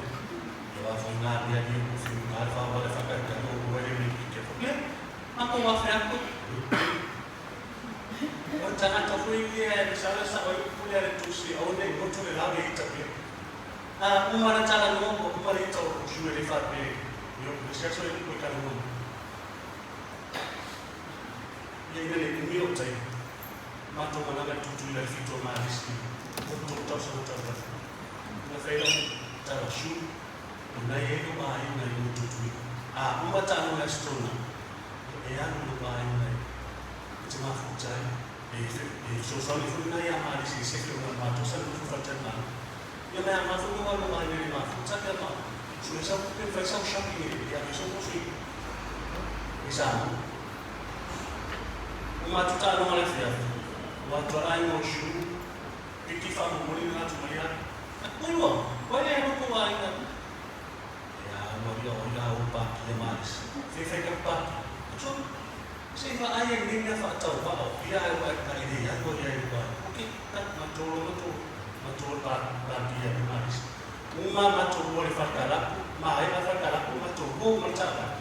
Ia wa foi nga mea ia ko fiu ka le whaawale whakaritanga o rua le nei ki te whai. Ia, matou afe atu. O le tagata foi ia e sa sa oi upu lea le tusi aua nei motu le lawe ita pea. A uma le talanoa ua uma le ita o Josué le faapea i o le siaso e upu e talanoa mai. Ia ina nei umi lou taimi, matou malaga i Tutuila i le 7 o Malesi o tolu tausaga talu ai. Na fai lau tala Sue, o nai ai lou aiga i o Tutuila. A uma taaloga i Aso Toonai, ia e alu lou aiga e te mafuta ai, e fesoasoani foi nai a Malesi i se feoga matou sa nofo faatali malo. Ia me a matou no alo mai le mafuta pea ma sue sau pe fai sau shopping e e ave sau moso i i Samoa. O matou taaloga le afiafi, o atu ala ai mo shoe, piki faamomoli na atu mai ai. Oi ua, ua le alu kou aiga. E a ua ia oi la ou pākia malesi. Fai fai ka pākia. Atu se i vaai ai nei mea faatauvaa o pia ai ua ai le alu ai ai ua. Okay, ta matou lo matou matou pākia malesi. Uma matou ua le whakarapu, maea whakarapu matou hou ma le taavale.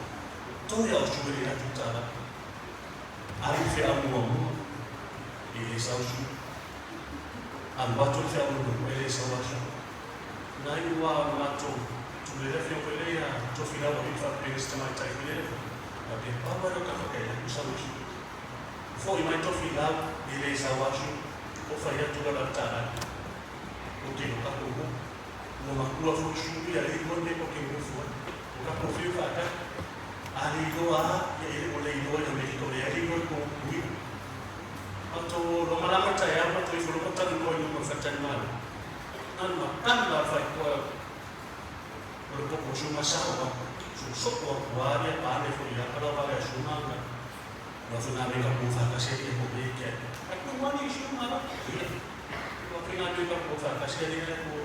Toi ao sue le atu taavale. Alu feau muamua, e le sau sue. Alu atu le feau lua, e le sau a sue. Nai ua o matou tule le afioga foi lea ia Tofilau Alii faapea se tamaitai foi lele foi. Faapea, pau lava lea o ka whakaea atu sau sue. Foi mai Tofilau, e le sau a sue. O fai atu la la taavale. O te lo kakou mo. Ua makua foi sue ia le iloa le mea ko ke nofo ai. O kakou fiu whaatahi. A le iloa a, ia e le o le iloa i Amerika o le ai le iloa i kou uiga. Matou lomalama i taeao matou ifo loa talanoa i luma o le faletalimalo. Nanu ma tanu la le faitoa o le popo o sue ma sao a. Sosoo atu a ia pane foi ia ka lau vale a sue ma nga. Ua faigaluega mo faatasi ai ia mo e ke ai. Ai ku mani i siu ngā ia. Ua faigaluega mo faatasi ai ia mo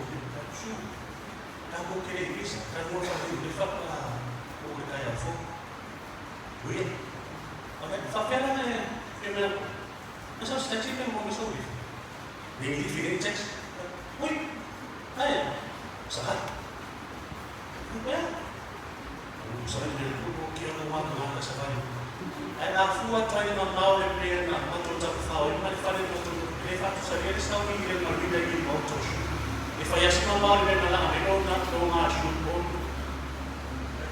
su. Ta mo kere i visa, ta mo fa le fa pa o le kai afo. Ia. Ora fa fela ne fe me. Mas sa taxi pe mo so wi. Ni ni fi ni taxi. Ui. Ai. Sa. Ia. Sa ni ko ki o ma ka sa vai. Ai a fua tai ma mau e pena ma to ta fa o ma fa le mo to le fa to sa le sa ni le ma ni le mo to shu. E fa ya ma mau le na la me no na to ma shu ko.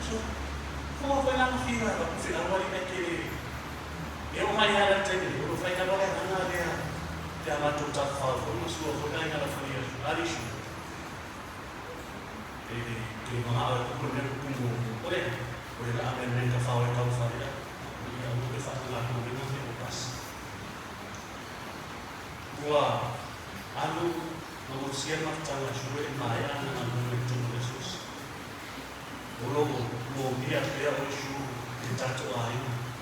So fo fa la fi ra ba fi la wa ni ke e o mai ala te ni o fa ka ba le na le te a ma to ta fa fo mo su fo ka la fa ya ali shu. E te ma a ko ne ko mo o le o le la me ka fa o ka fa ya. Ia o te whatunga ko me te o pas. Ua alu ma mo sia maftanga shue e mai ana na mo le tono Jesus. O lo mo mia pea o shu te tato ai.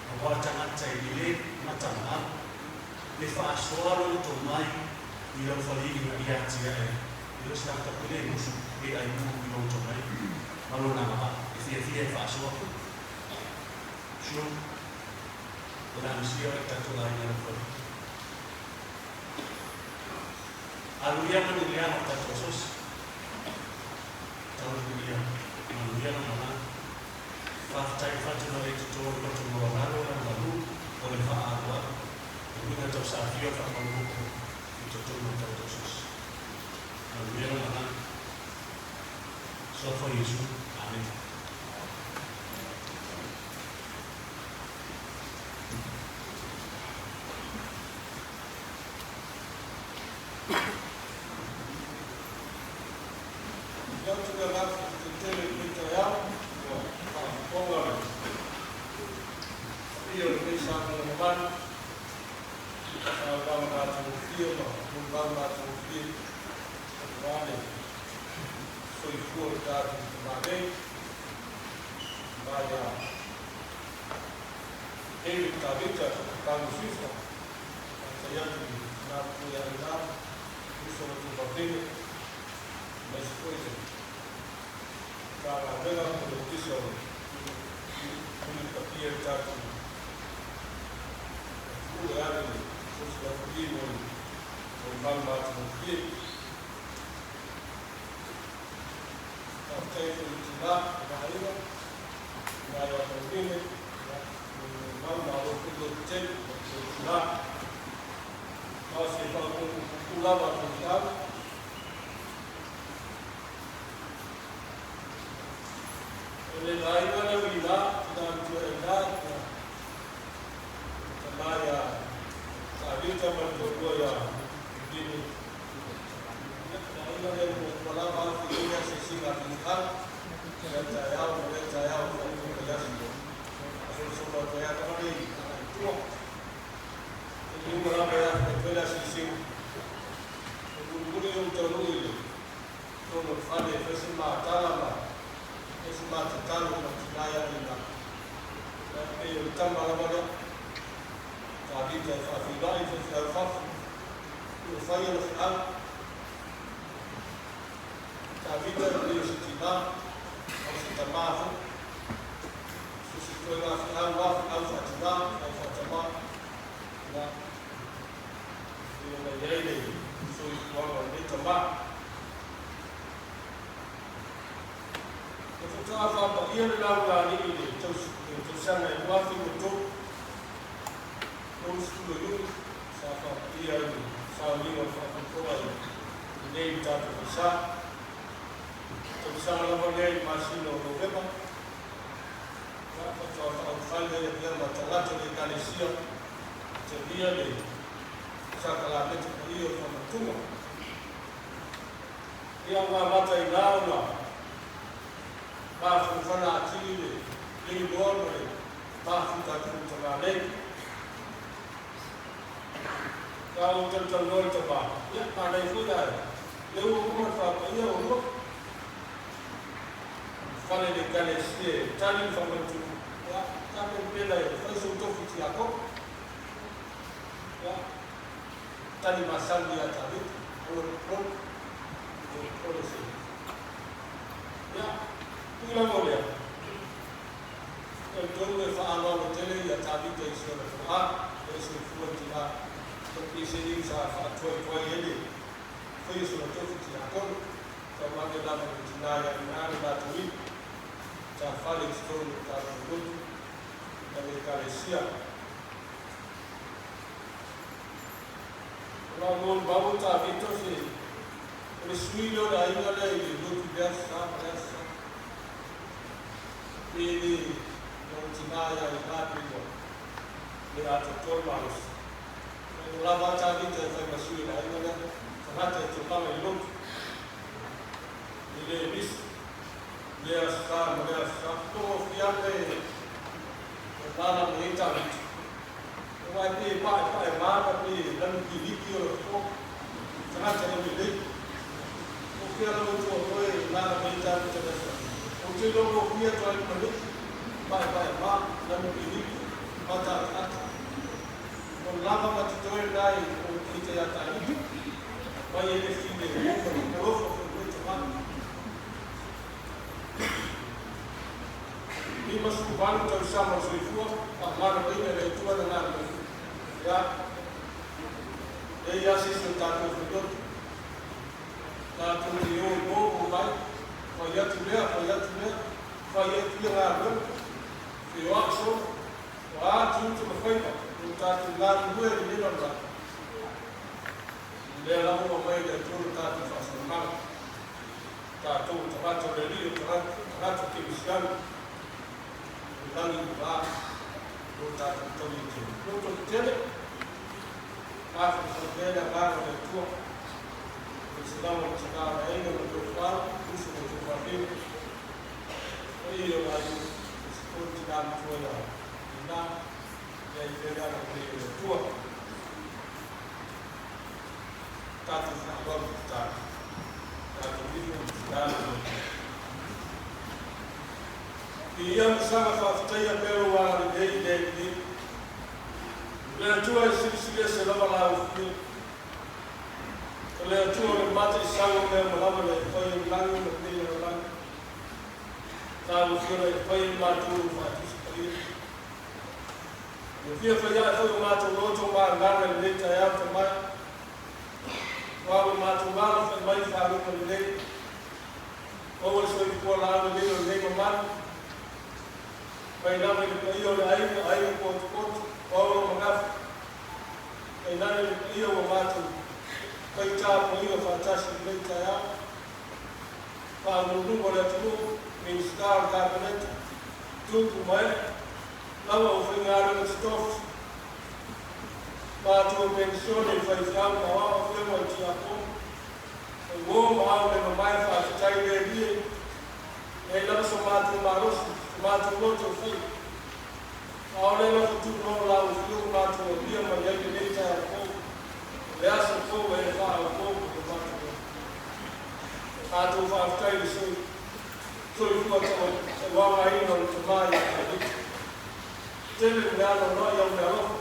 A wa tangata i le matanga. Le whaasoa lo to mai i lau whalii na ia tia e. I lo stata pele musu e ai mu i lo to mai. Malo na maa e fia fia e whaasoa. Shu. O la misia o tato ai na whali. Aluia manuia ma tato sos. Tau ia manuia ma whaftai whatu na le tuto o to mo lalo na malu o le whaarua. O winga tau sa whio whakamuku i to tonu tato sos. Aluia ma Sofa Jesu. Amen. Ia, tali masani ia Tavita, aua le popole, e popole se. Ia, tulaga o lea, talitonu e faaaloalo tele ia Tavita i si ona toa, e soifua i tina, toki se iu sa faatuaituai ai le faia sona tofi tiakono, taumate lava le tina ia ina le latou iu, sa fale i totonu o tatou lotu ma le ekalesia. O la molimau o Tavita o se o le sui lea o le aiga lea i le lotu i le aso sa ma le aso sa. Pe le lona tina ia ina pe ua le atoatoa le malosi. Ua lava a Tavita e fai ma sui o le aiga lea, tagata e tulaga i le lotu. E le misi lea aso sa ma lea aso sa. Togafia ane e lala mai ai Tavita. Aua e pei e paepae mana pe lanu kiliki o le fofo. Tagata e lelei. O fea lava tua koe e lala mai ai Tavita le aso. Ou te iloa gofie atu ai ma lei. Paepae ma, lanu kiliki, mata ata. O lava ma totoe nai o ite ia Tavita. Mai e le fine e ma le alofa foi le tagata. 58 tausaga o le soifua, faamagaloina e le Atua lana galuega. Ia, e leai lava se isi o tatou failoto. Tatou te o i o o mai, fai atu lea, fai atu lea, fai atu ia galuega, feoai solo, o a tiute ma faiva o lo tatou galulue i lenei lalolagi. O lea lava ua aumai e le Atua lo tatou faasalamala. Tatou o tagata o le Alii, o tagata kerisiano, o lagi i va o tatou taui e tele. Loto tetele, mafaufau pea le agaga o le Atua, o le selama o le tina o le aiga ma le tofa, uso ma le tofafine, paia o le aiga, o se tolu tina matua ia ina, ia i pea le agalelei o le Atua. Tatou faaaloalo tatalo, tatou ifo i tina le Atua. Viia ma saga faafetaia pea lou agalelei i le Alii. O le Atua e silisili ese lava lau afio. O le Atua o le mata i sau o mea uma lava le fai o le lagi ma lenei lalolagi. Lau Afioga e fai e matou o faatusi paia. Ua fia fai ae foi o matou loto ma agaga i lenei taeao tamai. Aua ua matou alafai mai i faguga lelei. Maua le soifua laulelei o lenei mamalu. Mai lava i le paia o le aiga, aiga potopoto, o Auro ma Gafa. Tainane le paia ua matou faitā poiga faatasi i lenei taeao. Faauluuluga o le atunuu, Minisita o le Kapeneta, tupu ma ee, lava o faigaluega totofi, matua penisione i faifeau ma aoao, afioga i tiakono, o uo ma ao le mamae, faafetai le Alii e leai lava so matou malosi, so matou loto e faia. A o le alofa tunoa o lau afioga matou aulia mai ai lenei taeao fou, o le aso fou e faaopoopo i lo matou ola. Matou faafetai i le soifua tauagaina o le tama ia Tavita. Tele le mea anoanoai au meaalofa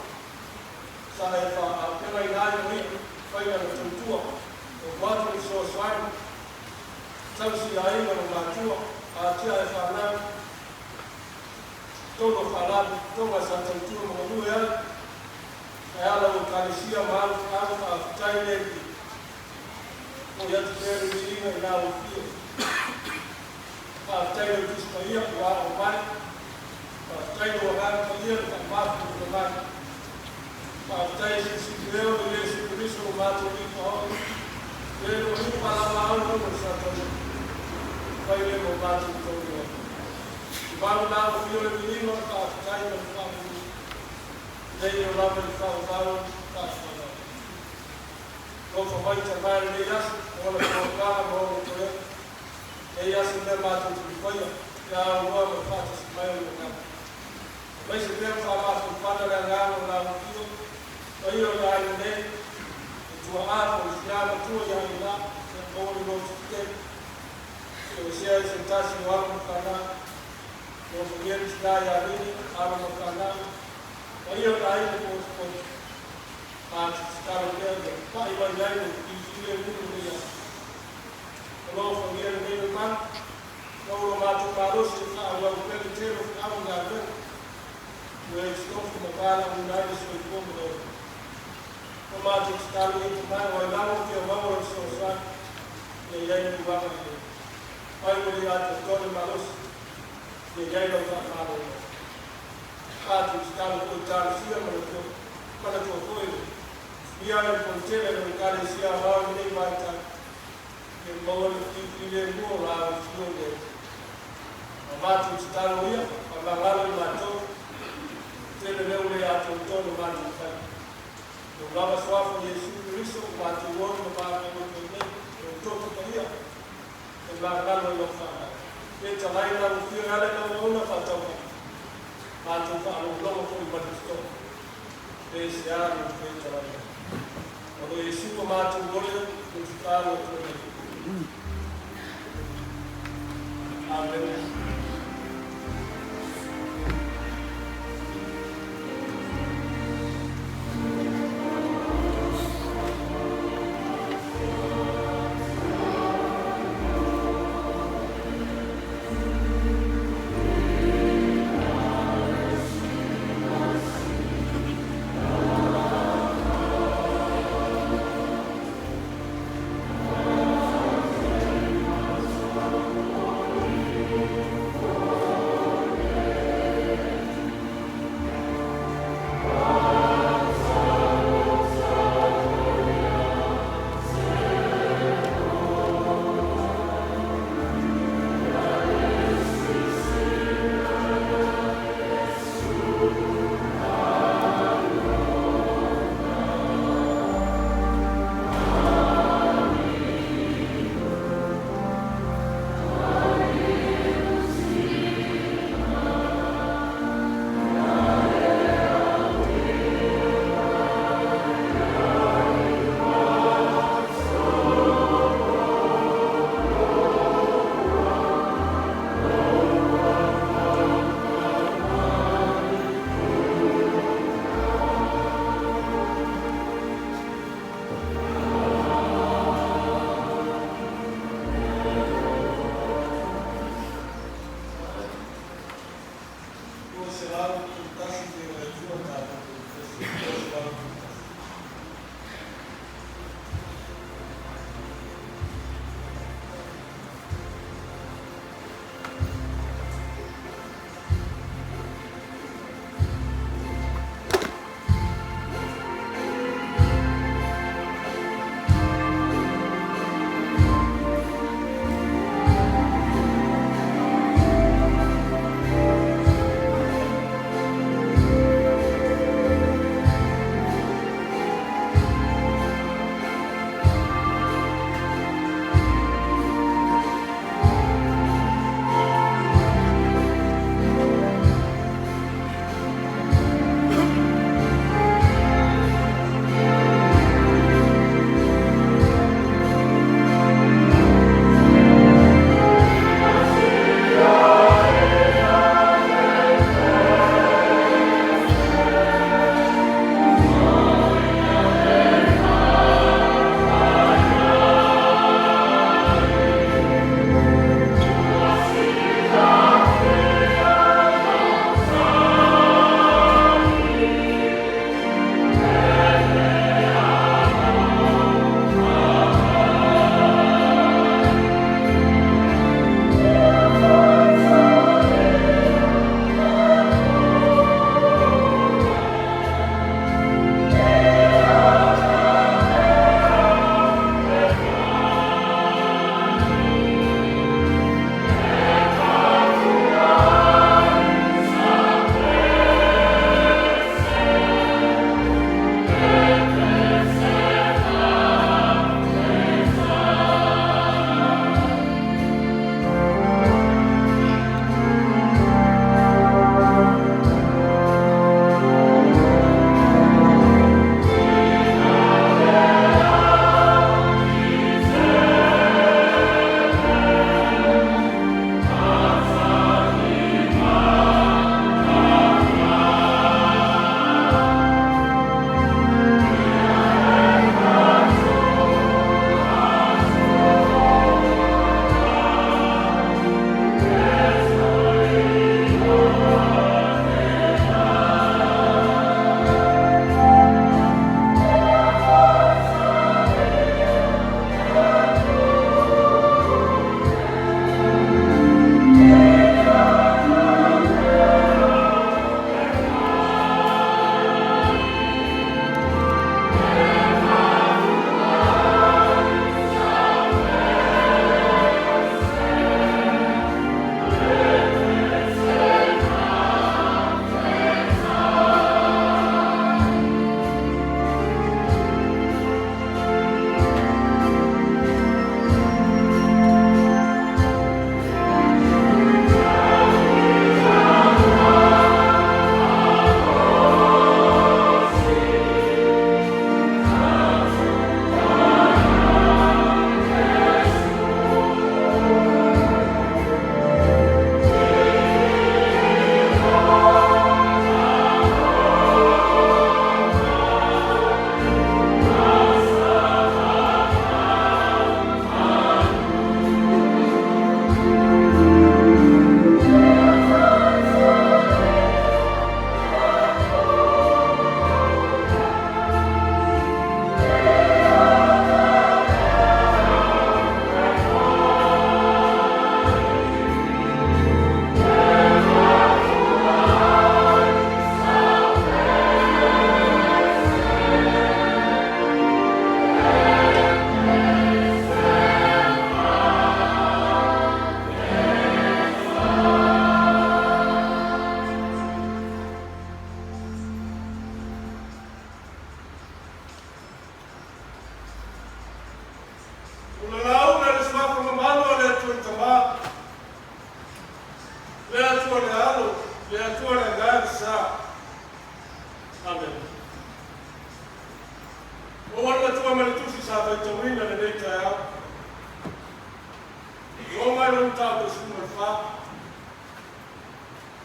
sa e faaaupegaina ai o ia fai lana tautua, o atu le fesoasoani, tausi aiga ma matua, atia e fanau, tonu o faalapotopotoga sa tautua ma galue ai, e ala o ekalesia ma alu alo faafetai le Alii. Foi atu pea le viiga i lau afio. Faafetai lau Tusi Paia ua aao mai. Faafetai lou Agaga Paia le faamafu o le mai. Faafetai e silisili leo le Iesu Keriso lo matou Alii Faaola. Le lua palama au luma le Satani. Fai le mo matou tauli ai. I malu lau afio le viiga o le faafetai ma le faamunu. Nei o lava le faavavau faafetai. Alofa mai tama i lenei aso, o ona tofaga ma ona toega. Lenei aso mea matou te faia, ia aunoa ma le faatasi mai o le agaga. Aemaise pea ma faamafaufana le agaga o lau afio, paia o le aiga nei, le tuaa ma le tina matua ia Ina, ia maua le loto tetele. Toesea i se tasi o alo ma fanau. Alofagia le tina ia Lini, alo ma fanau. Paia o le aiga potopoto. Matou tatalo pea ia pa'i mai ai lou filifilemu i lenei aso. Alofagia lenei omana, maua lo matou malosi e faaauau pea le tele o feau ma galuega ua e totofi ma valaauina ai le soifua ma le ola. O matou tatalo ia tamae o ai lava o fia maua lau fesoasoani ia i ai tulaga lelei. Ai ua le atoatoa le malosi ia i ai lau faamalolo. Matou tatalo foi talosia manatua foi le ia le fonotele a le Ekalesia Aoao i lenei vaitau, ia maua le filifilemu o la afio i le Ma matou tatalo ia, faamagalo i matou, tele lea ua le atoatoa le matou fai. Lou lava suafa Iesu Keriso ua matou oli ma valaau atu ai nei, lou toto paia, e magalo ai lau faamai. Fetalai lau Afioga e ala i lau auauna faatauvaa, matou faalogologo foi ma le totoa. Pe se a lou fetalai. O lo Iesu ua matou oli ua tatalo atu ai nei. Amene. 231 le Atua tatou konefesi. 231. Le Atua le Agaga le sa. Amene. Ua le Matua ma le Tusi sa faitauina lenei taeao. Roma i lona mataupu 14.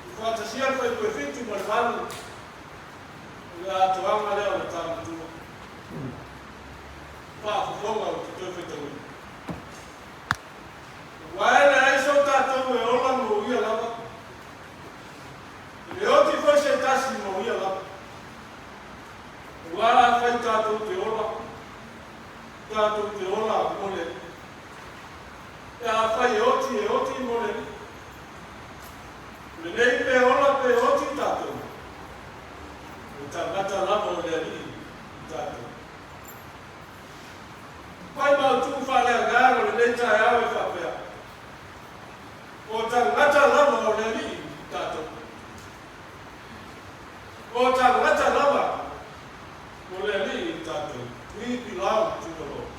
I faatasia le fuaiupu e 7 ma le 8 o le atoaga lea o le ta matua. Faafofoga ou te toe faitauina. Aua e leai so tatou e ola mo ia lava. E le oti foi se tasi mo ia lava. Aua afai tatou te ola, tatou te ola mo le Alii. Pe afai e oti, e oti mo le Alii. O lenei pe ola pe oti tatou, o tagata lava o le Alii i tatou. Pai mautū faaleagaga o lenei taeao e faapea, O tagata lava o le Alii i tatou. O tagata lava o le Alii i tatou. We belong to the Lord.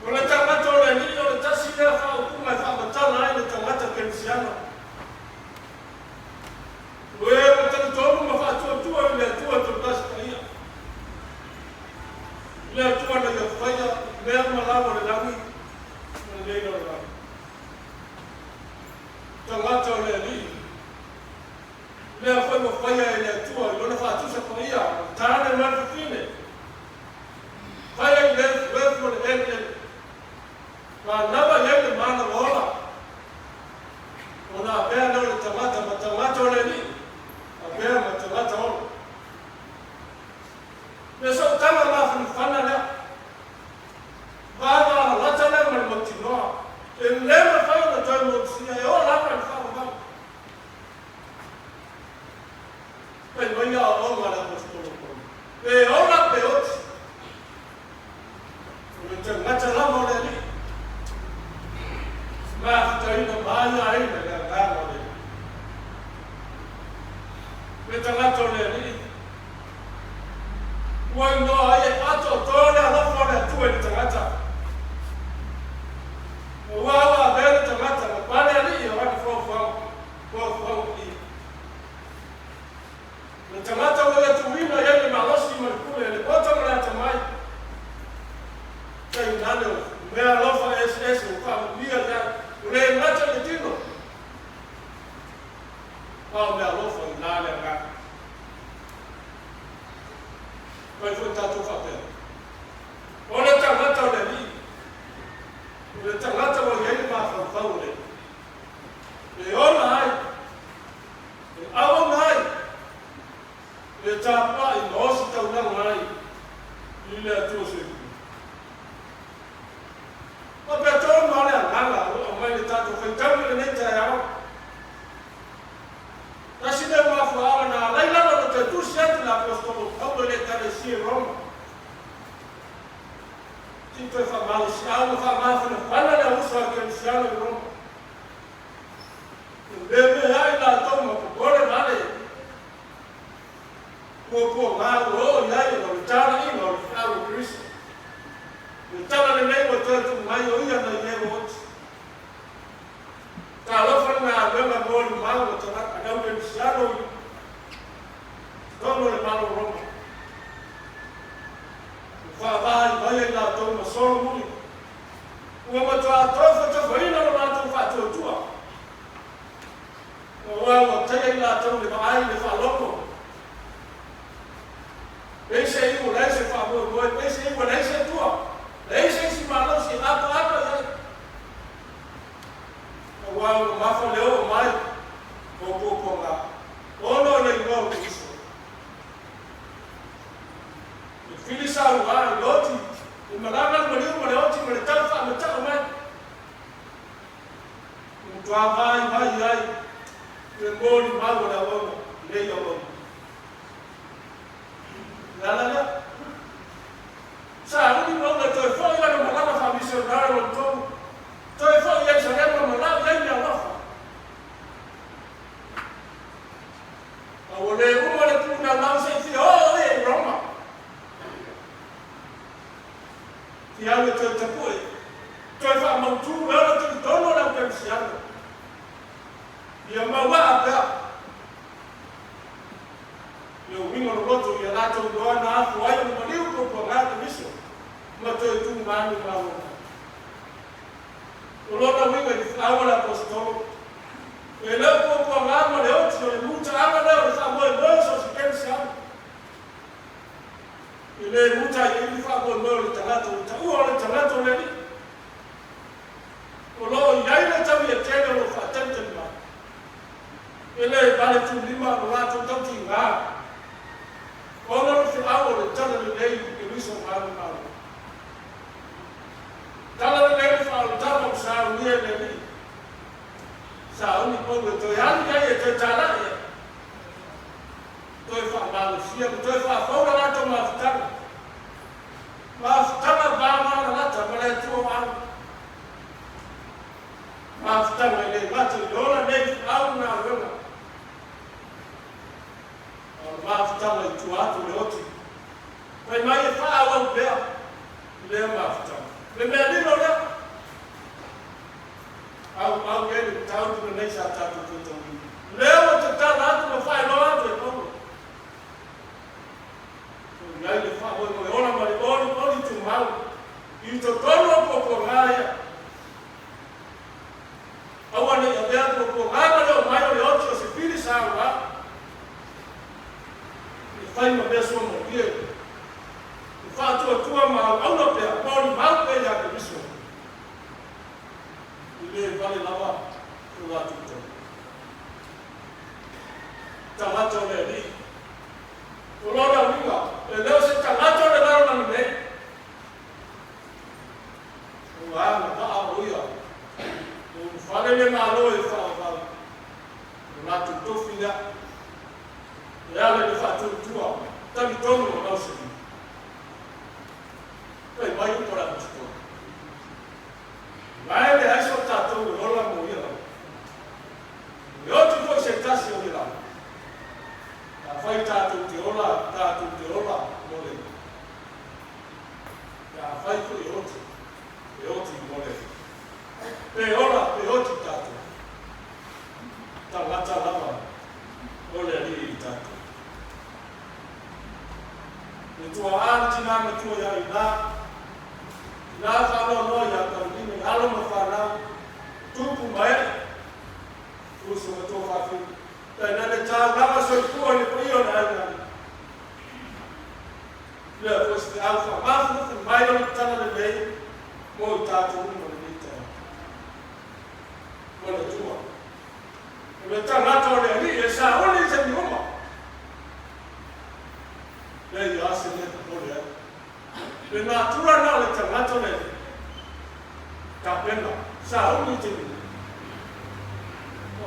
O le tagata o le Alii o le tasi lea faaupuga e faamatala ai le tagata kerisiano. O e ua talitonu ma faatuatua i le Atua Tolotasi Paia. I le Atua na ia faia mea uma lava o le lagi ma lenei lalolagi. Tagata o le Alii. Lea foi ua faia e le Atua i Lona faatusa paia o le tane ma le fafine. Faia i le efuefu o le eleele. Manava i ai le mana ola. Ona avea lea o le tagata ma tagata o le Alii, avea ma tagata ola. Me sootaga mafanafana lea. Vaava alalata lea ma le mautinoa. E le mafai ona toe motusia e oo lava i le faavavau. Fai mai aoaoga a le Aposetolo Paulo, Pe ola pe oti, o le tagata lava o le Alii. Mafutaina maia ai le agaga o le Alii. Le tagata o le Alii, ua iloa ai e atoatoa le alofa o le Atua i le tagata. Aua ua avea le tagata ma pale alii o ana fuafuaga, fuafuaga paia. Le tagata ua ia tuuina i ai le malosi ma le pule, le poto ma le atamai, tainane o mea alofa eseese ua faamanuia i ai, ua le gata i le tino, a o mea alofa i la le agaga. Fai foi tatou faapea, o le tagata o le Alii, o le tagata ua i ai le mafaufau o le Alii, e ola ai, e auauna ai, e tapuai ma ositaulaga ai i le Atua Soifua. Faapea tonu lava le agaga o lo o aumai i le tatou faitauga i lenei taeao. Tasi lea mafuaaga na alai lava ona toe tusi atu le Aposetolo Paulo i le Ekalesia i Roma. Ti toe faamalosiau ma faamafanafana le auuso a Kerisiano i Roma. E meameaai latou ma popole vale puapuaga ua oo i ai ona o le talaiga o le feau o Keriso. O le tala lenei ua toe tuu mai o ia nai e ua oti. Talofa le galuega mo le mau o tagata gau Kerisiano i totonu o le Malo o Roma. Ua faavae mai ai latou ma solomuli. Ua matua tofotofoina lo latou faatuatua. Aua ua taia i latou le vaai i le faalogo. Pei se i ua leai se faamoemoe, pei se i ua leai se Atua, leai se isi malosi e apaapa i ai. Aua ua mamafa le oo mai o puapuaga ona o le igoa o Keriso. E fili saua i le oti, e malaga le maliu ma le oti ma le tau faamata'o mai. Ua matua vaivai ai le molimau o le auauna i nei auauna. O le ala lea, sa uli Paulo e toe foi lana malaga faamisionare lona tolu, toe foi i Ierusalema ma lau i ai meaalofa. A ua le uma le puunaulau se i fia oo ia i Roma. Fia alu e toe tapue, toe faamautu le ola tolitonu o le au kerisiano. Ia mauaa pea le uiga o le loto ia latou iloa na afua ai ona maliu puapuaga Keriso ma toe tu manumalo mai. O lona uiga i le feau a le Aposetolo, e le o puapuaga ma le oti o le mutaaga lea o le faamoemoe o so o se kerisiano. E le muta ai i le faamoemoe o le tagata ua taua o le tagata o le Alii. O lo o i ai le tauia tele o lo o faatalitali mai. E le vale tulima lo latou tautiga ona o le feau o le Tala Lelei i Keriso manumalo. Tala Lelei le faaolataga ua saunia e le Alii. Sauni Paulo e toe alu i ai e toe talai ai, toe faamalosia ma toe faafou le latou mafutaga. Mafutaga vavalalata ma le Atua o Au. Mafutaga e le gata i le ola nei feau ma galuega, a o le mafutaga i tua atu o le oti. Fai mai e faaauau pea lea mafutaga. Le mea lilo lea. Auau i ai le mataupu lenei sa tatou toe tauina. Lea ua tatala atu ma faailoa atu e Paulo. O i ai le faamoemoe ola ma le olioli tumau i totonu o puapuaga ia. Aua ne i avea puapuaga ma le omai o le oti o se pili saua e fai ma mea suamalie e faatuatua ma auauna pea ma olimau pea ia Keriso. E le vale lava lo latou taimi. Tagata o le Alii. O lona uiga, e le o se tagata o le lalolagi nei. Ua agavaa o ia e ulufale le Malo e faavavau lo latou tofi lea e ala i le faatuatua talitonu o mausali. Fai mai upu a le Aposetolo. Ma e leai so tatou e ola mo ia lava. E oti foi se tasi o ia lava. Afai tatou te ola, tatou te ola mo le. Pe afai foi e oti, e oti mo le. Pe ola, pe oti tatou. Tagata lava o le Alii i tatou. Le tua'a le tinā matua iā Inā, tinā faanoanoa iā Kaulina i alo ma fanau, tupu ma e'e, uso ma tuafafine, tainane taulaga soifua i le paia o le aiga alii. Lea foi se feau faamafumafu mai o le Tala Lelei mo i tatou uma lenei taeao. Manatua, o le tagata o le Alii e sauni i taimi uma. Lea ia se mea popole ai. Le natura na o le tagata o le Alii. Tapena, sauni i taimi uma.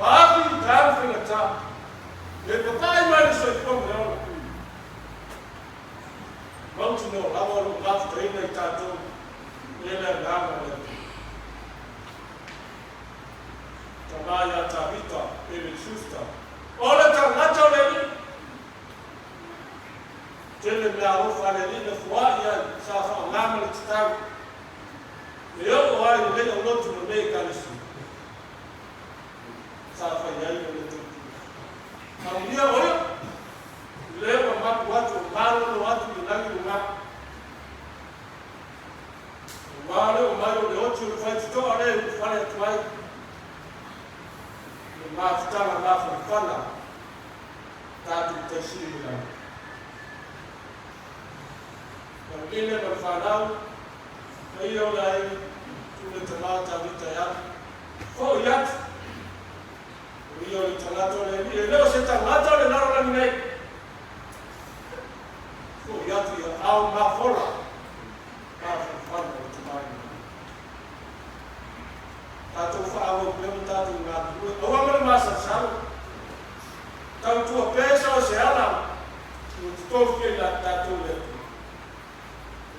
O a fita ma faigata, e papae mai le soifua ma le ola. Mautinoa lava o lo o mafutaina i tatou e le agaga o le Atua. Tama ia Tavita, David Schuster. O le tagata o le Alii. Tele mea alofa a le Alii na fua'i ai, sa faaaoga ma le tatau. E oo ai lenei aulotu ma lenei Ekalesia. Sa fai ai o le tautua. Amuia o ia, lea ua mapu atu o malolo atu i le lagi luga. Aua le oo mai o le oti o le faitotoa lea e ulufale atu ai le mafutaga mafanafana tatou taisili i lalo. Taulele ma le fanau, paia o le aiga, tu le tama Tavita e alu, foi atu. O ia o le tagata o le Alii, e le o se tagata o le lalolagi nei. Foi atu ia ao mafola, mafanafana o le tamaaiga. Tatou faaauau pea ma tatou galulue, aua ma le masalosalo. Tautua pea so o se ala ua totofi ai la tatou le Atua.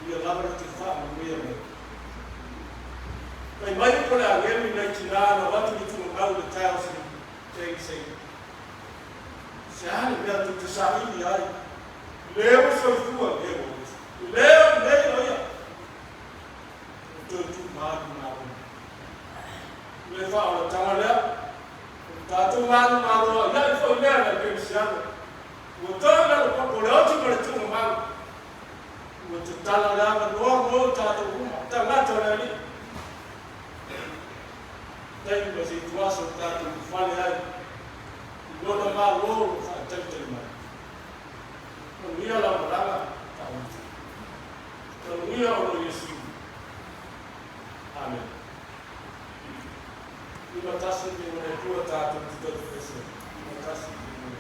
O ia lava na te faamanuia mai. Fai mai upu a le agelu i nai tinā na o atu i le tugagau i le taeao se segisegi. Se a le mea tou te saili ai? Lea ua soifua, lea ua oti. Lea o nei o ia. Ua toe tuu malu malo. O le faaolataga lea, o le Tatou manumalo ai ai foi mea na kerisiano. Ua toe na le papo le oti ma le tuugamau. Ua tatala le avanoa mo tatou uma, tagata o le Alii. Taimi ma se ituaso tatou fale ai i lona Malo o lo o faatalitali mai. Manuia lau malaga, Taalita. Manuia o lo Iesu. Amen. 51 le le Atua tatou te totoese. 51 le le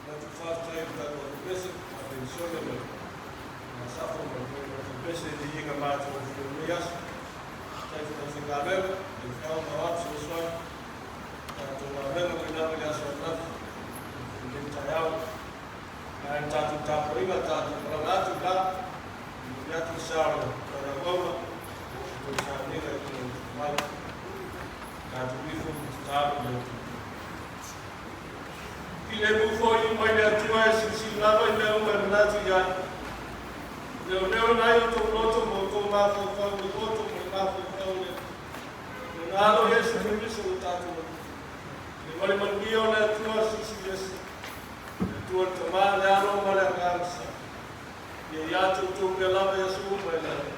Matou faafetai i le tatou alopese, faapenisione ma le safo ma le alopese i liiga matou o lenei aso. Faafetai foi i le aufaigaluega, le fao ma o atu fesoasoani. Tatou galuega mai lava i le aso ananafi i lenei taeao. Ae le tatou tapuaiga, tatou malaga atu i la, momoli atu le sa o le Lauauga, o le sauniga i lona mai. Tatou ifo ma tatalo i le Atua. Filemu foi mai le Atua e silisili lava i mea uma e manatu i ai. Leoleo nai o tou loto ma o tou mafaufau i loto ma le mafaufau le. Lona Alo Iesu Keriso o tatou Alii. Le ma le manuia o le Atua Silisili Ese. Le Atua le Tama, le Alo ma le Agaga Sa. Ia ia te outou pea lava i aso uma e le.